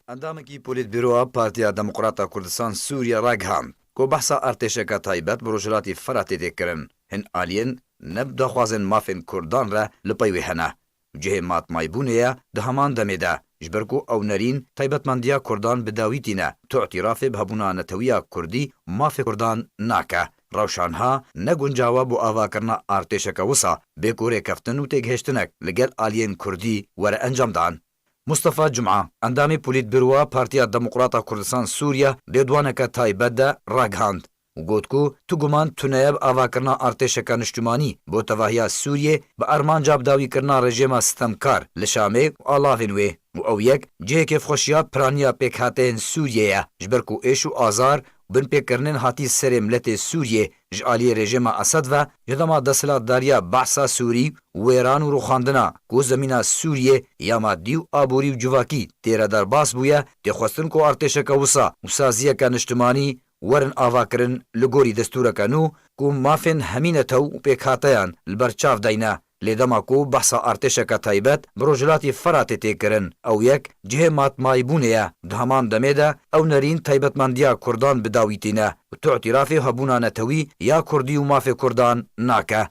Endamekî Polîtbîroya Partiya Demokrata Kurdistan Sûriye ragihand ku behsa artêşeke taybet bi Rojhilatî Feratê tê kirin, hin aliyên ne bi daxwazên mafên Kurdan re li pey wê hene. Cihê matmayîbûnê ye di heman demê de, ji ber ku ew nerîn taybetmendiya Kurdan bi dawî tîne, tu îtirafê bi hebûna netewiya Kurdî û mafê Kurdan nake. Rewşa niha ne guncaw e bo avakirina artêşeke wisa, bê ku rêkeftin û têgihiştinek li gel aliyên Kurdî were encamdan. Mustafa Cuma, endamê Polîtbîroya Partiya Demokrata Kurdistan Sûriye lêdwaneke taybet de ragihand û got ku tu guman tune ye bi avakirina artêşeke niştimanî bo tevahiya Sûriyê bi armanca bidawîkirina rejîma sitemkar li Şamê û alavên wê û ew yek cihê kêfxweşiya piraniya pêkhateyên Sûriyê ye, ji ber ku êş û azar û binpêkirinên hatî serê miletê Sûriyê ji aliyê rejîma Esed ve ji dema desthilatdariya Behsa Sûrî, wêran û rûxandina ku zemîna Sûriyê ya madî û aborî û civakî tê re derbas bûye, tê xwestin ku artêşeke wisa û saziyeke niştimanî werin avakirin li gorî destûreke nû ku mafên hemî netew û pêkhateyan li ber çav deyne. Lê dema ku behsa artêşeke taybet bi Rojhilatî Feratê tê kirin, ew yek cihê matmayîbûnê ye. Di heman demê de ew nerîn taybetmendiya Kurdan bi dawî tîne û tu îtirafê hebûna netewî ya Kurdî û mafê Kurdan nake.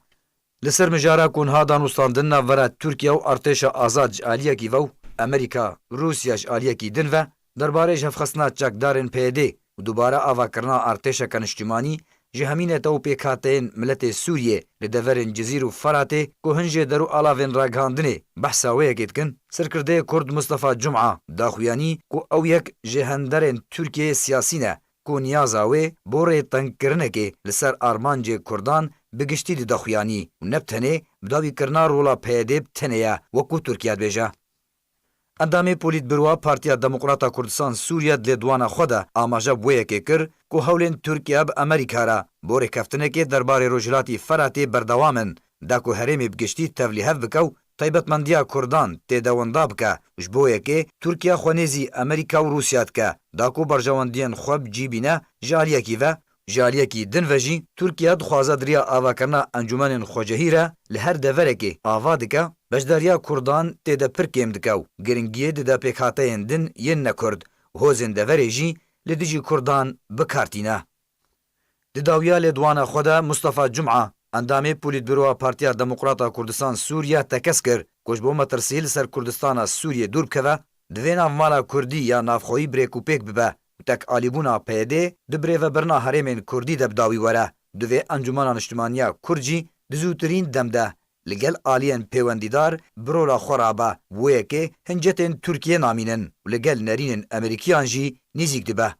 Li ser mijara ku niha danûstandin navbera Tirkiye û artêşa azad ji aliyekî ve û Amerîka, Rûsya ji aliyekî din ve, derbarê ji hevxistina çekdarên P Y D û dubare avakirina artêşeke niştimanî ji hemî netew û pêkhateyên miletê Sûriyê li deverên Cizîr û Feratê ku hin jêder û alavên ragihandinê behsa wê yekê dikin, serkirdeyê Kurd Mustafa Cuma daxuyanî ku ew yek ji henderên Tirkiyeyê siyasî ne ku niyaza wê bo rêtengkirinekê li ser armancê Kurdan bi giştî dide xuyanî û ne bi tenê bi dawîkirina rola P Y D bi tenê ye, wekû Tirkiye dibêje. Endamê Polîtbîroya Partiya Demokrata Kurdistan Sûriye di lêdwana xwe de amaje bi wê yekê kir ku hewlên Tirkiye bi Amerîka re bo rêkeftinekê derbarê Rojhilatî Feratê berdewam in, da ku herêmê bi giştî tevlîhev bike û taybetmendiya Kurdan tê de winda bike. Ji bo yekê Tirkiye xwe nêzî Amerîka û Rûsya dike, da ku berjewendiyên xwe bi cî bîne ji aliyekî ve, ji aliyekî din ve jî Tirkiye dixwaze di riya avakirina encûmenên xwecihî re li her deverekê ava dike, beşdariya Kurdan tê de pir kêm dike û giringiyê dide pêkhateyên din yên ne Kurd û hozên deverê jî li dijî Kurdan bi kar tîne. Di dawiya lêdwana xwe de Mustafa Cuma, endamê Polîtbîroya Partiya Demokrata Kurdistan Sûriye tekez kir ku ji bo metirsî li ser Kurdistana Sûriyê dûr bikeve, divê navmala Kurdî ya navxweyî bi rêk û pêk bibe û tekalîbûna P Y D di birêvebirina herêmên Kurdî de bi dawî were. Divê Encûmena Niştimaniya Kurd jî di zûtirîn dem de li gel aliyên pêwendîdar bi rola xwe rabe, bi wê yekê hin cetên Tirkiyê namînin û li gel nerînên Amerîkiyan jî nêzîk dibe.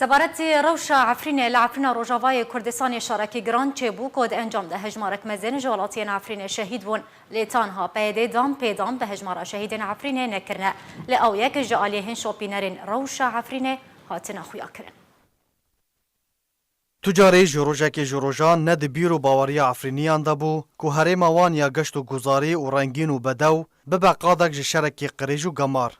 Sebaretê rewşa Efrînê li Efrîna Rojavayê Kurdistanê şarekî giran çêbû ku di encam de hejmarek mezin ji welatiyên Efrînê şehîd bûn. Lê tanha P Y D dam pê dam bi hejmara şehîdên Efrînê nekirine. Lê ew yek ji aliyê hin şopînerên rewşa Efrînê hatine xuyakirin. Tu carî ji rojekê ji rojan ne di bîr û baweriya Efrîniyan de bû ku herêma wan ya geşt û guzarî û rengîn û bedew bibe qadek ji şerekî qirêj û gemar.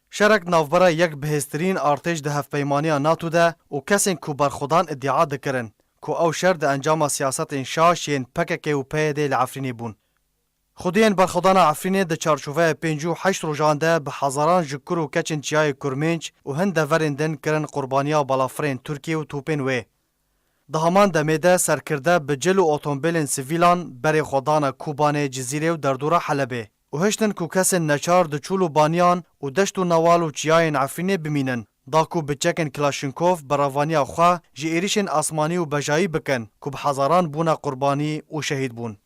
Şerek navbera yek bihêztirîn artêş di hevpeymaniya NATO de û kesên ku berxwedan îdia dikirin ku ew şer di encama siyasetên şaş yên P K K û P Y D li Efrînê bûn. Xwediyên berxwedana Efrînê di çarçoveya pêncî û heşt rojan de bi hezaran ji kur û keçên çiyayê Kurmênc û hin deverên din kirin qurbaniya balafirên Tirkiyê û topên wê. Di heman demê de serkirde bi cil û otomobîlên sivîlan berê xwe dane Kobanê, Cizîrê û derdora Helebê û hiştin ku kesên neçar di çûl û baniyan û deşt û newal û çiyayên Efrînê bimînin, da ku bi çekên Klaşinkov berevaniya xwe ji êrîşên asmanî û bejayî bikin ku bi hezaran bûne qurbanî û şehîd bûn.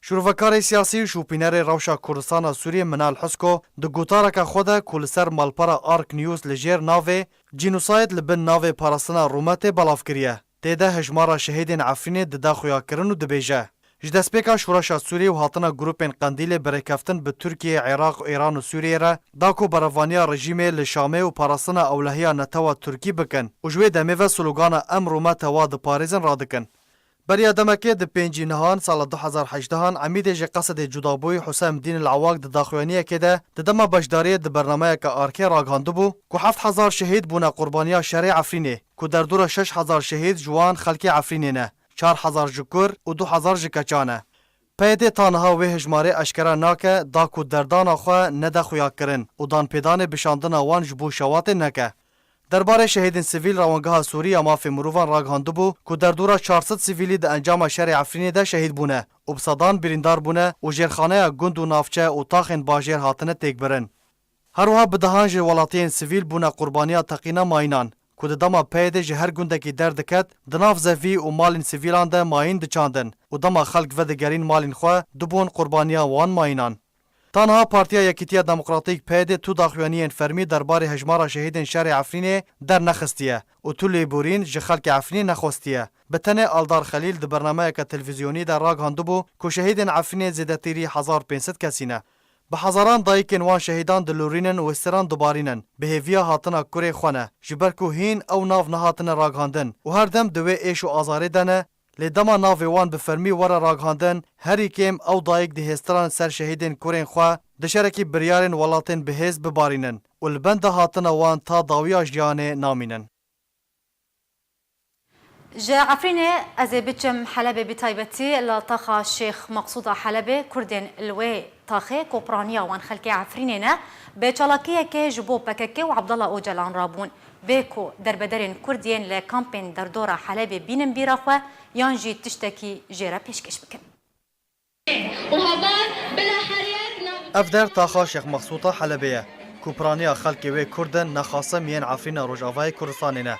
Şûrovekarê siyasî û şopînerê rewşa Kurdistana Sûriyê Minal Husko di gotareke xwe de ku li ser malpera Ark News li jêr navê Cînosayd li bin navê parastina rûmetê belav kiriye. Tê de hejmara şehîdên Efrînê dide xuyakirin û dibêje, ji destpêka şoreşa Sûriyê û hatina grûpên Qendîlê bi rêkeftin bi Tirkiye, Iraq, Îran û Sûriyê re da ku berevaniya rejîmê li Şamê û parastina ewlehiya netewa Tirkî bikin û ji wê demê ve slogana Em rûmeta we diparêzin radikin. Beriya demekê di pêncî nihan sala du hezar hejdehan Emîdê ji Qesedê Cudabûyî Huseyndîn El Awak di daxuyaniyekê de di dema beşdariyê di bernameyeke Arkê ragihandibû ku heft hezar şehîd bûne qurbaniya şerê Efrînê, ku derdora şeş hezar şehîd ji wan xelkê Efrînê ne, çar hezar ji kur û du hezar ji keçan e. P Y D ta niha wê hejmarê eşkere nake, da ku derdana xwe nede xuyakirin û danpêdanê bi şandina wan ji bo şewatê neke. Derbarê şehîdên sivîl, Rewangeha Sûrî ya Mafê Mirovan ragihandibû ku derdora çar sed sivîlî di encama şerê Efrînê de şehîd bûne û bi sedan birîndar bûne û jêrxaneya gund û navçe û taxên bajêr hatine têkbirin. Her wiha bi dehan ji welatiyên sivîl bûne qurbaniya teqîna mayînan, ku di dema P Y D ji her gundekî derdiket, di nav zevî û malên sivîlan de mayîn diçandin û dema xelk vedigerîn malên xwe, dibûn qurbaniya wan mayînan. Ta niha Partiya Yekîtiya Demokratîk, P Y D, tu daxuyaniyên fermî derbarê hejmara şehîdên şerê Efrînê dernexistiye û tu lêborîn ji xelkê Efrînê nexwestiye. Bi tenê Aldar Xelîl di bernameyeke televîzyonî de ragihandibû ku şehîdên Efrînê zêdetirî hezar pênc sed kesî ne. Bi hezaran dayikên wan şehîdan dilorînin û êsteran dibarînin, bi hêviya hatina kurê xwe ne, ji ber ku hîn ew nav nehatine ragihandin û her dem di wê êş û azarê de ne, lê dema navê wan bi fermî were ragihandin, herî kêm ew dayik dihêstiran ser şehîdên kurên xwe, dişerekî biryarên welatên bihêz bibarînin û li benda hatina wan ta dawiya jiyanê namînin. Ji Efrînê ez ê biçim Helebê, bi taybetî li taxa Şêx Meqsûda Helebê. Kurdên li wê taxê ku piraniya wan xelkê Efrînê ne, bi çalakiyekê ji bo P K K û Abdullah Ocalan rabûn. Bê ku derbederên Kurd yên li kampên derdora Helebê bînin bîra xwe yan jî tiştekî jê re pêşkêş bikin. Ev der taxa Şêx Mexsûta Helebê ye, ku piraniya xelkê wê Kurd in, nexasim yên Efrîna Rojavayê Kurdistanê ne.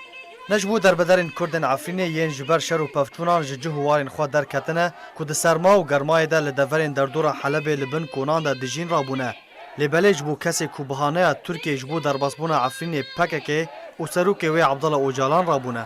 Ne ji bo derbederên Kurd in Efrînê yên ji ber şer û pevçûnan ji cih û warên xwe derketine, ku di serma û germayê de li deverên derdora Helebê li bin konan de dijîn rabûne. Lê belê ji bo kesê ku bihaneya Tirkiyê ji bo derbasbûna Efrînê P K K û serokê wê Abdullah Ocalan rabûne.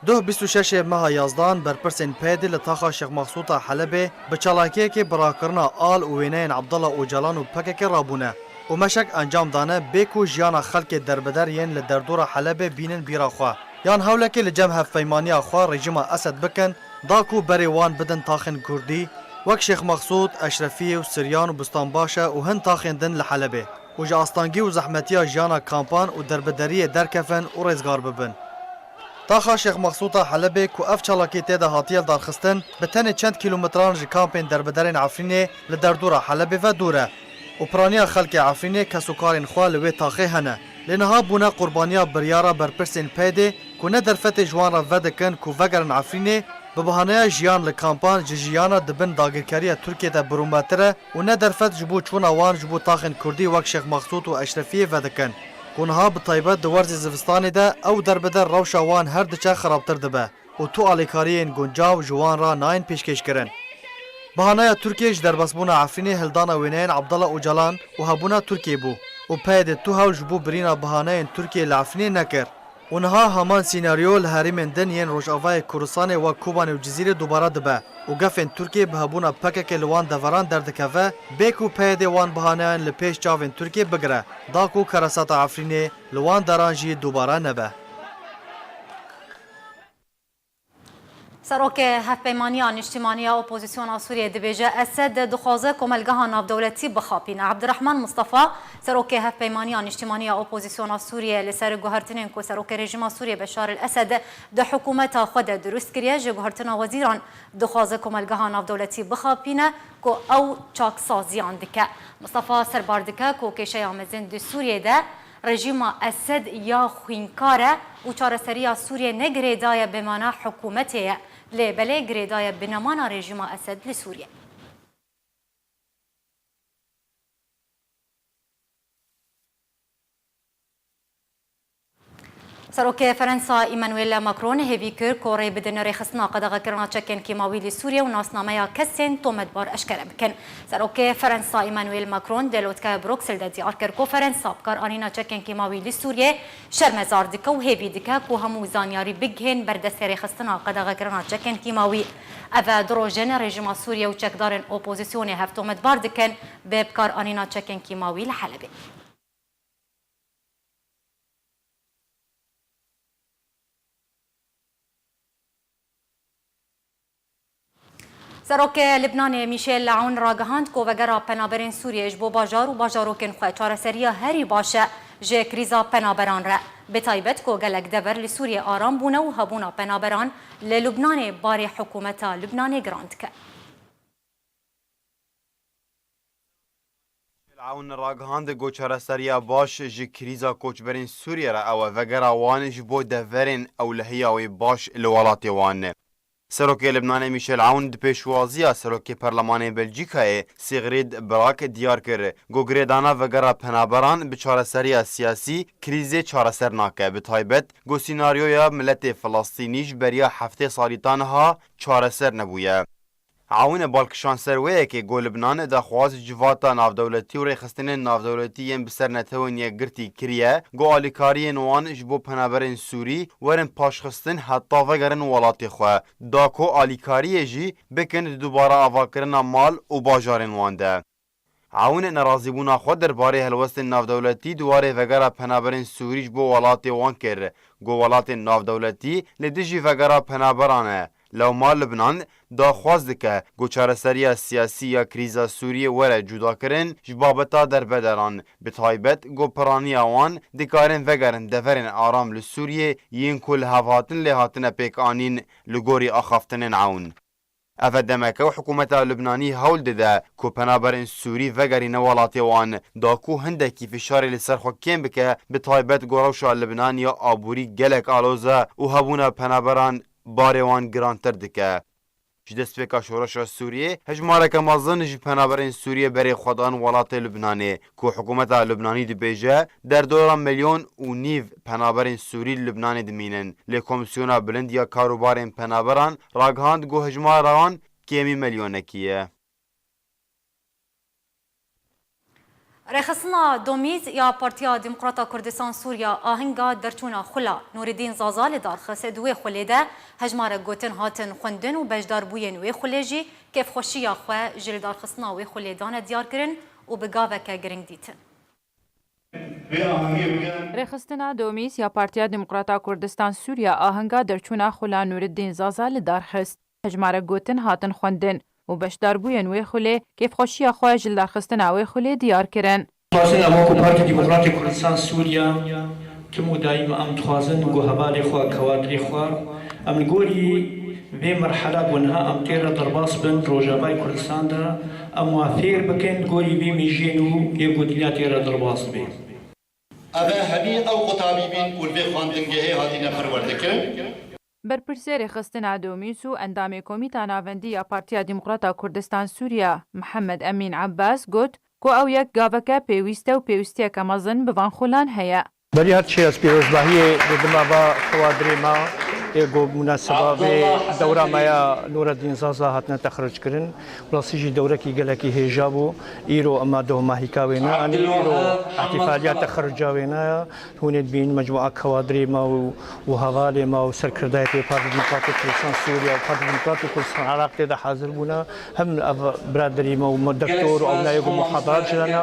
Doh bîst û şeş ê meha yazdan berpirsên P Y D li taxa Şêx Mexsûta Helebê bi çalakiyekê bi rakirina al û wêneyên Abdullah Ocalan û P K K rabûne û meşek encam dane, bê ku jiyana xelkê derbeder yên li derdora Helebê bînin bîra xwe, yan hewlekê li cem hevpeymaniya xwe rejîma Esed bikin, da ku berê wan bidin taxên Kurdî, wek Şêx Mexsûd, Eşrefiyê û Siryan û Bustanbaşe û hin taxên din li Helebê û ji astangî û zehmetiya jiyana kampan û derbederiyê derkevin û rêzgar bibin. Taxa Şêx Mexsûta Helebê ku ev çalakî tê de hatiye lidarxistin, bi tenê çend kîlometran ji kampên derbederên Efrînê li derdora Helebê ve dûr e û piraniya xelkê Efrînê kesûkarên xwe li wê taxê hene. Lê niha bûne qurbaniya biryara berpirsên P Y D ku ne derfetê ji wan re vedikin ku vegerin Efrînê, bi bahaneya jiyan li kampan ji jiyana di bin dagirkeriya Tirkiyê de bi rûmettir e û ne derfet ji bo çûna wan ji bo taxên Kurdî wek Şêx Mexsûd û Eşrefiyê vedikin, ku niha bi taybet di werzê zivistanê de ew derbeder rewşa wan her diçe xirabtir dibe û tu alîkariyên guncav ji wan re nayên pêşkêşkirin. Bahaneya Tirkiyê ji derbasbûna Efrînê hildana wêneyên Abdullah Ocalan û hebûna Tirkiyê bû û P Y D tu hewl ji bo birîna bahaneyên Tirkiyê li Efrînê nekir. Û niha heman sînaryo li herêmên din yên Rojavayê Kurdistanê wek Kobanê û Cizîrê dubare dibe û gefên Tirkiyê bi hebûna P K K li wan deveran derdikeve, bê ku P Y D wan bahaneyan li pêş çavên Tirkiyê bigire, da ku keresata Efrînê li wan deran jî dubare nebe. Serokê Hevpeymaniya Niştimanî ya Opozisyona Sûriyê dibêje, Esed dixwaze komelgeha navdewletî bixapîne. Ebdirehman Mistefa, Serokê Hevpeymaniya Niştimanî ya Opozisyona Sûriyê, li ser guhertinên ku Serokê Rejîma Sûriyê Beşar el Esed di hikûmeta xwe de dirust kiriye, ji guhertina wezîran dixwaze komelgeha navdewletî bixapîne ku ew çaksaziyan dike. Mistefa serbar dike ku kêşeya mezin di Sûriyê de rejîma Esed ya xwînkar e û çareseriya Sûriyê ne girêdayê bêmana hikûmetê ye, lê belê girêdayê binemana rejîma Esed li Sûriyê. Serokê Ferensa Emmanuel Macron hêvî kir ku rê bidin rêxistina qedexekirina çekên kîmawî li Sûriyê û nasnameya kesên tometbar eşkere bikin. Serokê Ferensa Emmanuel Macron di lotkeya Bruksel de diyar kir ku Ferensa bikaranîna çekên kîmawî li Sûriyê şermezar dike û hêvî dike ku hemû zanyarî bigihên ber destê rêxistina qedexekirina çekên kîmawî. Ev du roj in rejîma Sûriyê û çekdarên opozisyonê hev tometbar dikin bi bikaranîna çekên kîmawî li Helebê. Serokê Libnanê Michel Aoun ragihand ku vegera penaberên Sûriyê ji bo bajar û bajarokên xwe çareseriya herî baş e ji krîza penaberan re. Bi taybet ku gelek dever li Sûriyê aram bûne û hebûna penaberan li Lubnanê barê hikûmeta Lubnanê giran dike. Awn ragihand ku çareseriya baş ji krîza koçberên Sûriyê re ew e vegera wan ji bo deverên ewlehiya wê baş li welatê wan. Serokê Libnanê Michel Aoun di pêşwaziya Serokê Perlemanê Belcîkayê Sigrid Brak diyar kir ku girêdana vegera penaberan bi çareseriya siyasî krîzê çareser nake, bi taybet ku sînaryoya miletê Filistînî ji beriya heftê salî ta niha çareser nebûye. Awn bal kişand ser wê yekê ku Libnan daxwaz civata navdewletî û rêxistinên navdewletî yên bi ser Netewên Yekgirtî kiriye ku alîkariyên wan ji bo penaberên Sûrî werin paşxistin heta vegerin welatê xwe, da ku alîkariyê jî bikin di dubare avakirina mal û bajarên wan de. Awn nerazîbûna xwe derbarê helwestên navdewletî di warê vegera penaberên Sûrî ji bo welatê wan kir, ku welatên navdewletî li dijî vegera penaberan e. Lewma Libnan daxwaz dike ku çareseriya siyasî ya krîza Sûriyê were cudakirin ji babeta derbederan, bi taybet ku piraniya wan dikarin vegerin deverên aram li Sûriyê yên ku li hev hatin lê hatine pêkanîn, li gorî axaftinên Awn. Ev e demeke ku hikûmeta Libnanî hewl dide ku penaberên Sûrî vegerîne welatê wan, da ku hindekî fişarê li ser xwe kêm bike, bi taybet ku rewşa Libnan ya aborî gelek aloz e û hebûna penaberan barê wan girantir dike. Ji destpêka şoreşa Sûriyê, hejmareke mezin ji penaberên Sûriyê berê xwe dan welatê Libnanê, ku hikûmeta Libnanî dibêje derdora milyon û nîv penaberên Sûrî li Libnanê dimînin. Lê Komîsyona Bilind ya Karûbarên Penaberan ragihand ku hejmara wan kêmî milyonekî ye. Rêxistina Domîz ya Partiya Demokrata Kurdistan Sûriya ahinga derçûna xula Nûreddîn Zaza li dar xist. Di wê xulê de hejmarek gotin hatin xwendin û beşdarbûyên wê xulê jî kêfxweşiya xwe ji lidarxistina wê xulê dane diyarkirin û bi gaveke giring dîtin. Rêxistina Domîz ya Partiya Demokrata Kurdistan Sûriya ahinga derçûna xula Nûreddîn Zaza li dar xist. Hejmarek gotin hatin xwendin û beşdarbûyên wê xulê kêfxweşiya xwe ji lidarxistina wê xulê diyar kirin. Dixwazin em wekî Partî Demokratîk Kurdistan Sûriya tim û daîm em dixwazin ku hevalê xwe, kewadrê xwe, em li gorî vê merhela ku niha em tê re derbas bin Rojavayê Kurdistan de, em wan fêr bikin gorî vê mêjiyê nû yê ku dinya tê re derbas dibe. Ev e hemî ew qutabîbîn ku li vê xwendingehê hatine perwerdekirin. Berpirsê rêxistina Domîs û endamê Komîta Navendî ya Partiya Demokrata Kurdistan Sûriya, Mihemed Emîn Ebbas, got ku ew yek gaveke pêwîst e û pêwîstiyeke mezin bi van xulan heye. Berî her çi ez pîrozbahiyê didim ava xewadirê me ê ku munaseba vê dewra me ya Nûreddîn Zaza hatine texerruc kirin. Rastî jî dewrekî gelekî hêja bû. Îro ema dohmahîka wê ne, anî îro îhtîfaliya texerruca wê ne ya. Hûn ê dibînin mecmua kewadirê me û, û hevalê me û serkirdayetê Partî Demokratîk Kurdistan Sûriye û Partî Demokratîk Kurdistan Iraq tê de hazir bûne. Hem ev biraderî me û me doktor û ewnayê ku muhaberat ji re ne.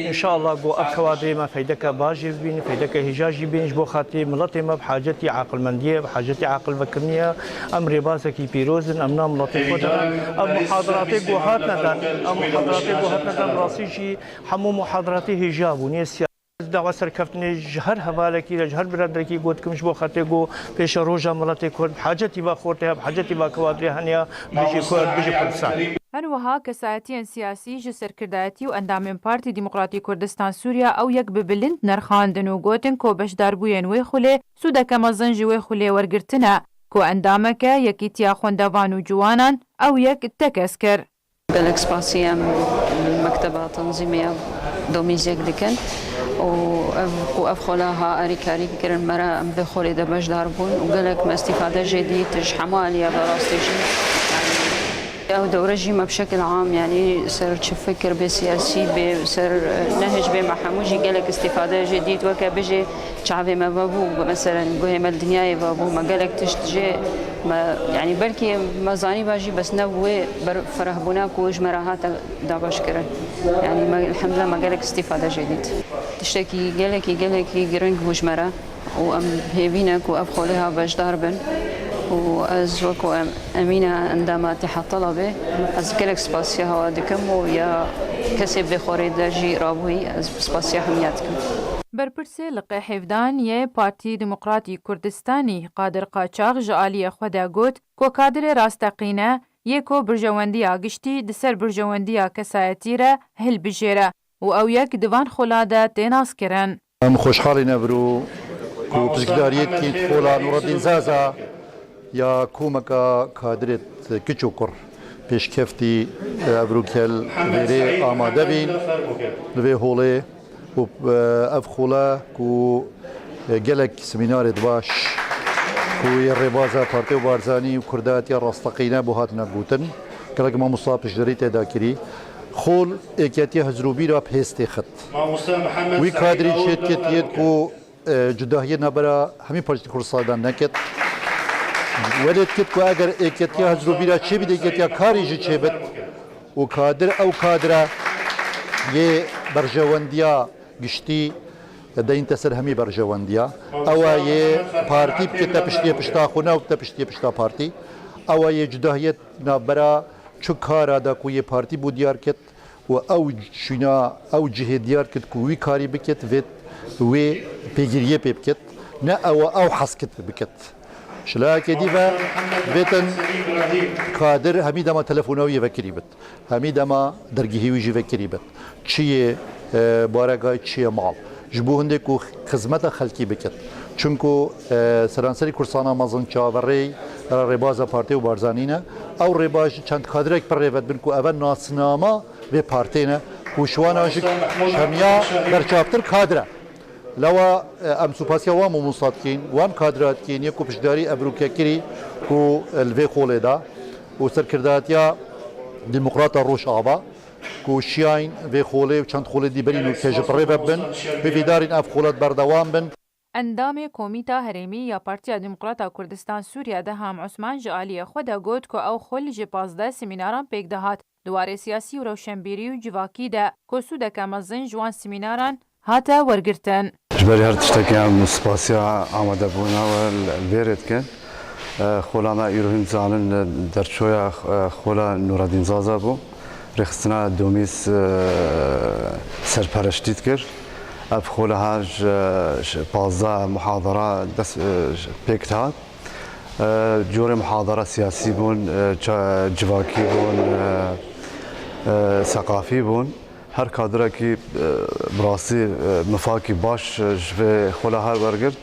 Înşallah ku ev kewadirê me feydeke baş jê bibînin, feydeke hêja jî bibînin ji bo xatirê miletê me bi hacetî aqilmendiyê, bi hacetî Qilvekiriniye, em rêbazekî pîroz in, em nav miletê xwe de ne. Ev muhadaratê ku hatine dan, ev muhadaratê ku hatine dan, rastî jî hemû muhadaratê hêja bûn. Yê siyasî dawa serkeftinê ji her hevalekî re, ji her biraderekî gotikim ji bo xetê ku pêşeroja miletê Kurd, hacetî va xortê hebe, hacetî va kewadrê heniya, bijî Kurd, bijî Kurdistan. Her wiha kesayetiyên siyasî ji serkirdayetî û endamên Partî Demokratî Kurdistan Sûriya ew yek bi bilind nerxandin û gotin ku beşdarbûyên wê xulê sûdeke mezin ji wê xulê wergirtine, ku endameke Yekîtiya Xwendevan û Ciwanan ew yek tekez kir. Gelek spasî em li mekteba tanzîmê ya domîzek dikin û ev, ku ev xola ha erîkarî kirin me re, em vê xolê de beşdar bûn û gelek me îstîfade jê dît ji hemû alî ya ve rastî jî. Ew dewre jî me bi şekil am, yanî ser çi fikir bê siyasî bê, ser, e, nehc bê, me hemû jî gelek îstîfade jê dît, weke bijê çavê me vebû, meselen guhê me li dinyayê vebû, me gelek tişt jê, me, yanî belkî me zanîba jî, bes ne wê ber ferehbûna ku ji me re hate dabeşkirin. Yanî me, elhamdulillah, me gelek îstîfade jê dît. Tiştekî gelekî, gelekî giring bû ji me re. û em hêvî ne ku ev xolê ha beşdar bin û ez weko em, emîna endama Îtîhad Telebê, ez gelek spasiya hewa dikim û ya kesê vê xorê de jî rabûyî, ez spasiya hemiya dikim. Berpirsê liqê hêvdan yê Partî Demokratî Kurdistanî Qadir Qaçax ji aliyê xwe de got ku kadirê rasteqîne yê ku birjewendiya giştî di ser birjewendiya kesayetî re hilbijêre û ew yek di van xola de tê naskirin. Em xweşxalî ne biro ku piştgidariyê dikîn xola Nureddin Zaza ya komeka kadirêt kiç û kur pêşkeftî ev rûkel vêrê amade bîn li vê holê û, e, ev xola ku, e, gelek semînarêt baş ku yê rêbaza Partê û Barzanî û Kurdatiya rasteqîne bo hatine gotin, gelek mamosta piştgidarî tê de kirî. Xol êketiya hizrûbîra pêstê xit. Wî kadrî çêdikit yêt ku, e, cudahiyê navbera hemî Partî Kurdistanê de nekit. Welê dikit ku eger êketiya hizrûbîra çêbît, êketiya karî jî çêbit û kadir ew kadira yê berjewendiya giştî deyînte ser hemî berjewendiya. Ew e yê partî bikite piştiyê pişta xwe, ne bikite piştiyê pişta partî. Ew e yê cudahiyê navbera çi kara de ku yê partî bû diyar kit, û ew şûna, ew cihê diyar kit ku wî karî bikit, vê wê pêgiriyê pê bikit, ne ew ew hez kit bikit. Ji layekê dî ve vêtin kadir hemî dema telefona wî yê vekirî bit. Hemî dema dergehî wî jî vekirî bit. Çi yê, e, baregay, çi yê mal. Ji bo hindê ku xizmeta xelkî bikit. Çunku, e, seranserî Kurdistana mezin çaverêy rêbaza Partê û Barzanî ne. Ew rêbaz ji çend kadirek pir rêve dibin ku eve nasnama vê partê ne. Ku ji wana jî hemiya berçavtir kadir e. Lewa, e, em supasiya wan mamosta dikîn, wan kadira dikîn, yê ku piştdarî ev rûke kirî ku, e, li vê xolê de û serkirdatiya Demokrata Rojava ku şiyayîn vê xolê û çend xolê dî berî nûke ji bi rê ve bin, hêvîdarîn ev xolet berdewam bin. Endamê Komîta Herêmî ya Partiya Demokrata Kurdistan Sûriye Deham Osman ji aliyê xwe de got ku ew xul ji pazdeh semînaran pêk dihat di warê siyasî û rewşenbîrî û civakî de ku sûdeke mezin ji wan semînaran hate wergirtin. Ji ber her tiştekî em spasiya amadebûna we li vê rê dikin. Xola me îro hîn zanin derçoya xola Nureddin Zaza bû. Rêxistina Domîs serpereştî dikir. Ev xola her ji, ji pazdeh muhadara dest pêk dihat. Corê muhadara siyasî bûn, ça-, civakî bûn, seqafî bûn. Her kadirekî, e, bi rastî, e, mifakî baş, e, ji vê xola her wergirt.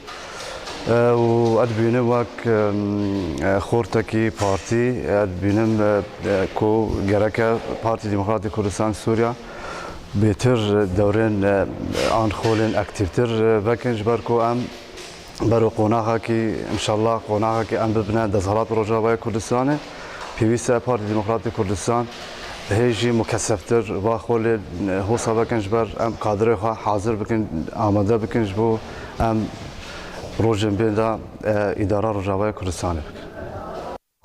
E, û ez dibînim wek, e, e, xortekî partî, e, ez dibînim, e, e, ku gereke Partî Demokratîk Kurdistan Sûriya bêtir dewrên, e, an xolên aktîvtir, e, vekin, ji ber ku em Bero qonaxekî, înşallah qonaxekî em bibine desthilat Rojavayê Kurdistanê, pêwîst e Partî Demokratîk Kurdistan hê jî mukeseftir va xolê, e, hosa vekin ji ber em kadrê xwe hazir bikin, amade bikin ji bo em rojên bên de, e, îdara Rojavayê Kurdistanê bikin.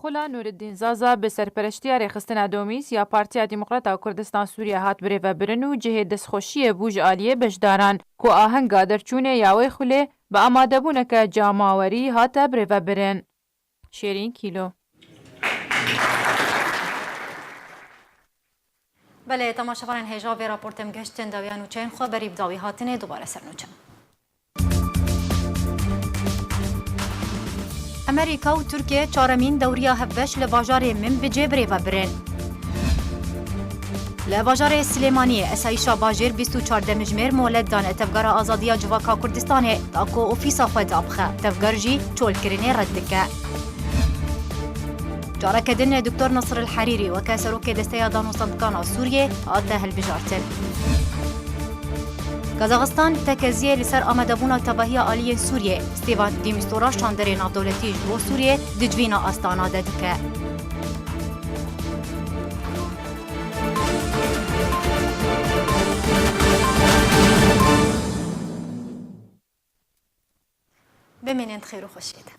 Xula Nûreddîn Zaza bi serpereştiya Rêxistina Domîs ya Partiya Demokrata Kurdistan Sûriye hat birêvebirin û cihê destxweşiyê bû ji aliyê beşdaran ku ahenga derçûnê ya wê xulê bi amadebûneke camawerî hate birêvebirin. Şêrîn Kîlo. Belê, temaşevanên hêja vê raportê em gihiştin dawiya nûçeyên xwe, berî bi dawî hatinê dubare ser nûçe. Amerîka û Tirkiye çaremîn dewriya hevbeş li bajarê Minbicê birêve birin. Li bajarê Silêmaniyê esayîşa bajêr bîst û çar demjimêr molet dane Tevgera Azadiya Civaka Kurdistanê ta ku ofîsa xwe dabixe. Tevger jî çolkirinê red dike. Careke din Doktor Nasir El Herîrî weke serokê Desteya Dan û Sendikana Sûriyê hate hilbijartin. Kazaxistan tekeziyê li ser amadebûna tevahiya aliyên Sûriyê, Stêvan Dîmistora şanderê navdewletî ji bo Sûriyê di civîna Astana de dike. Bimînin di xêr û xweşiyê de.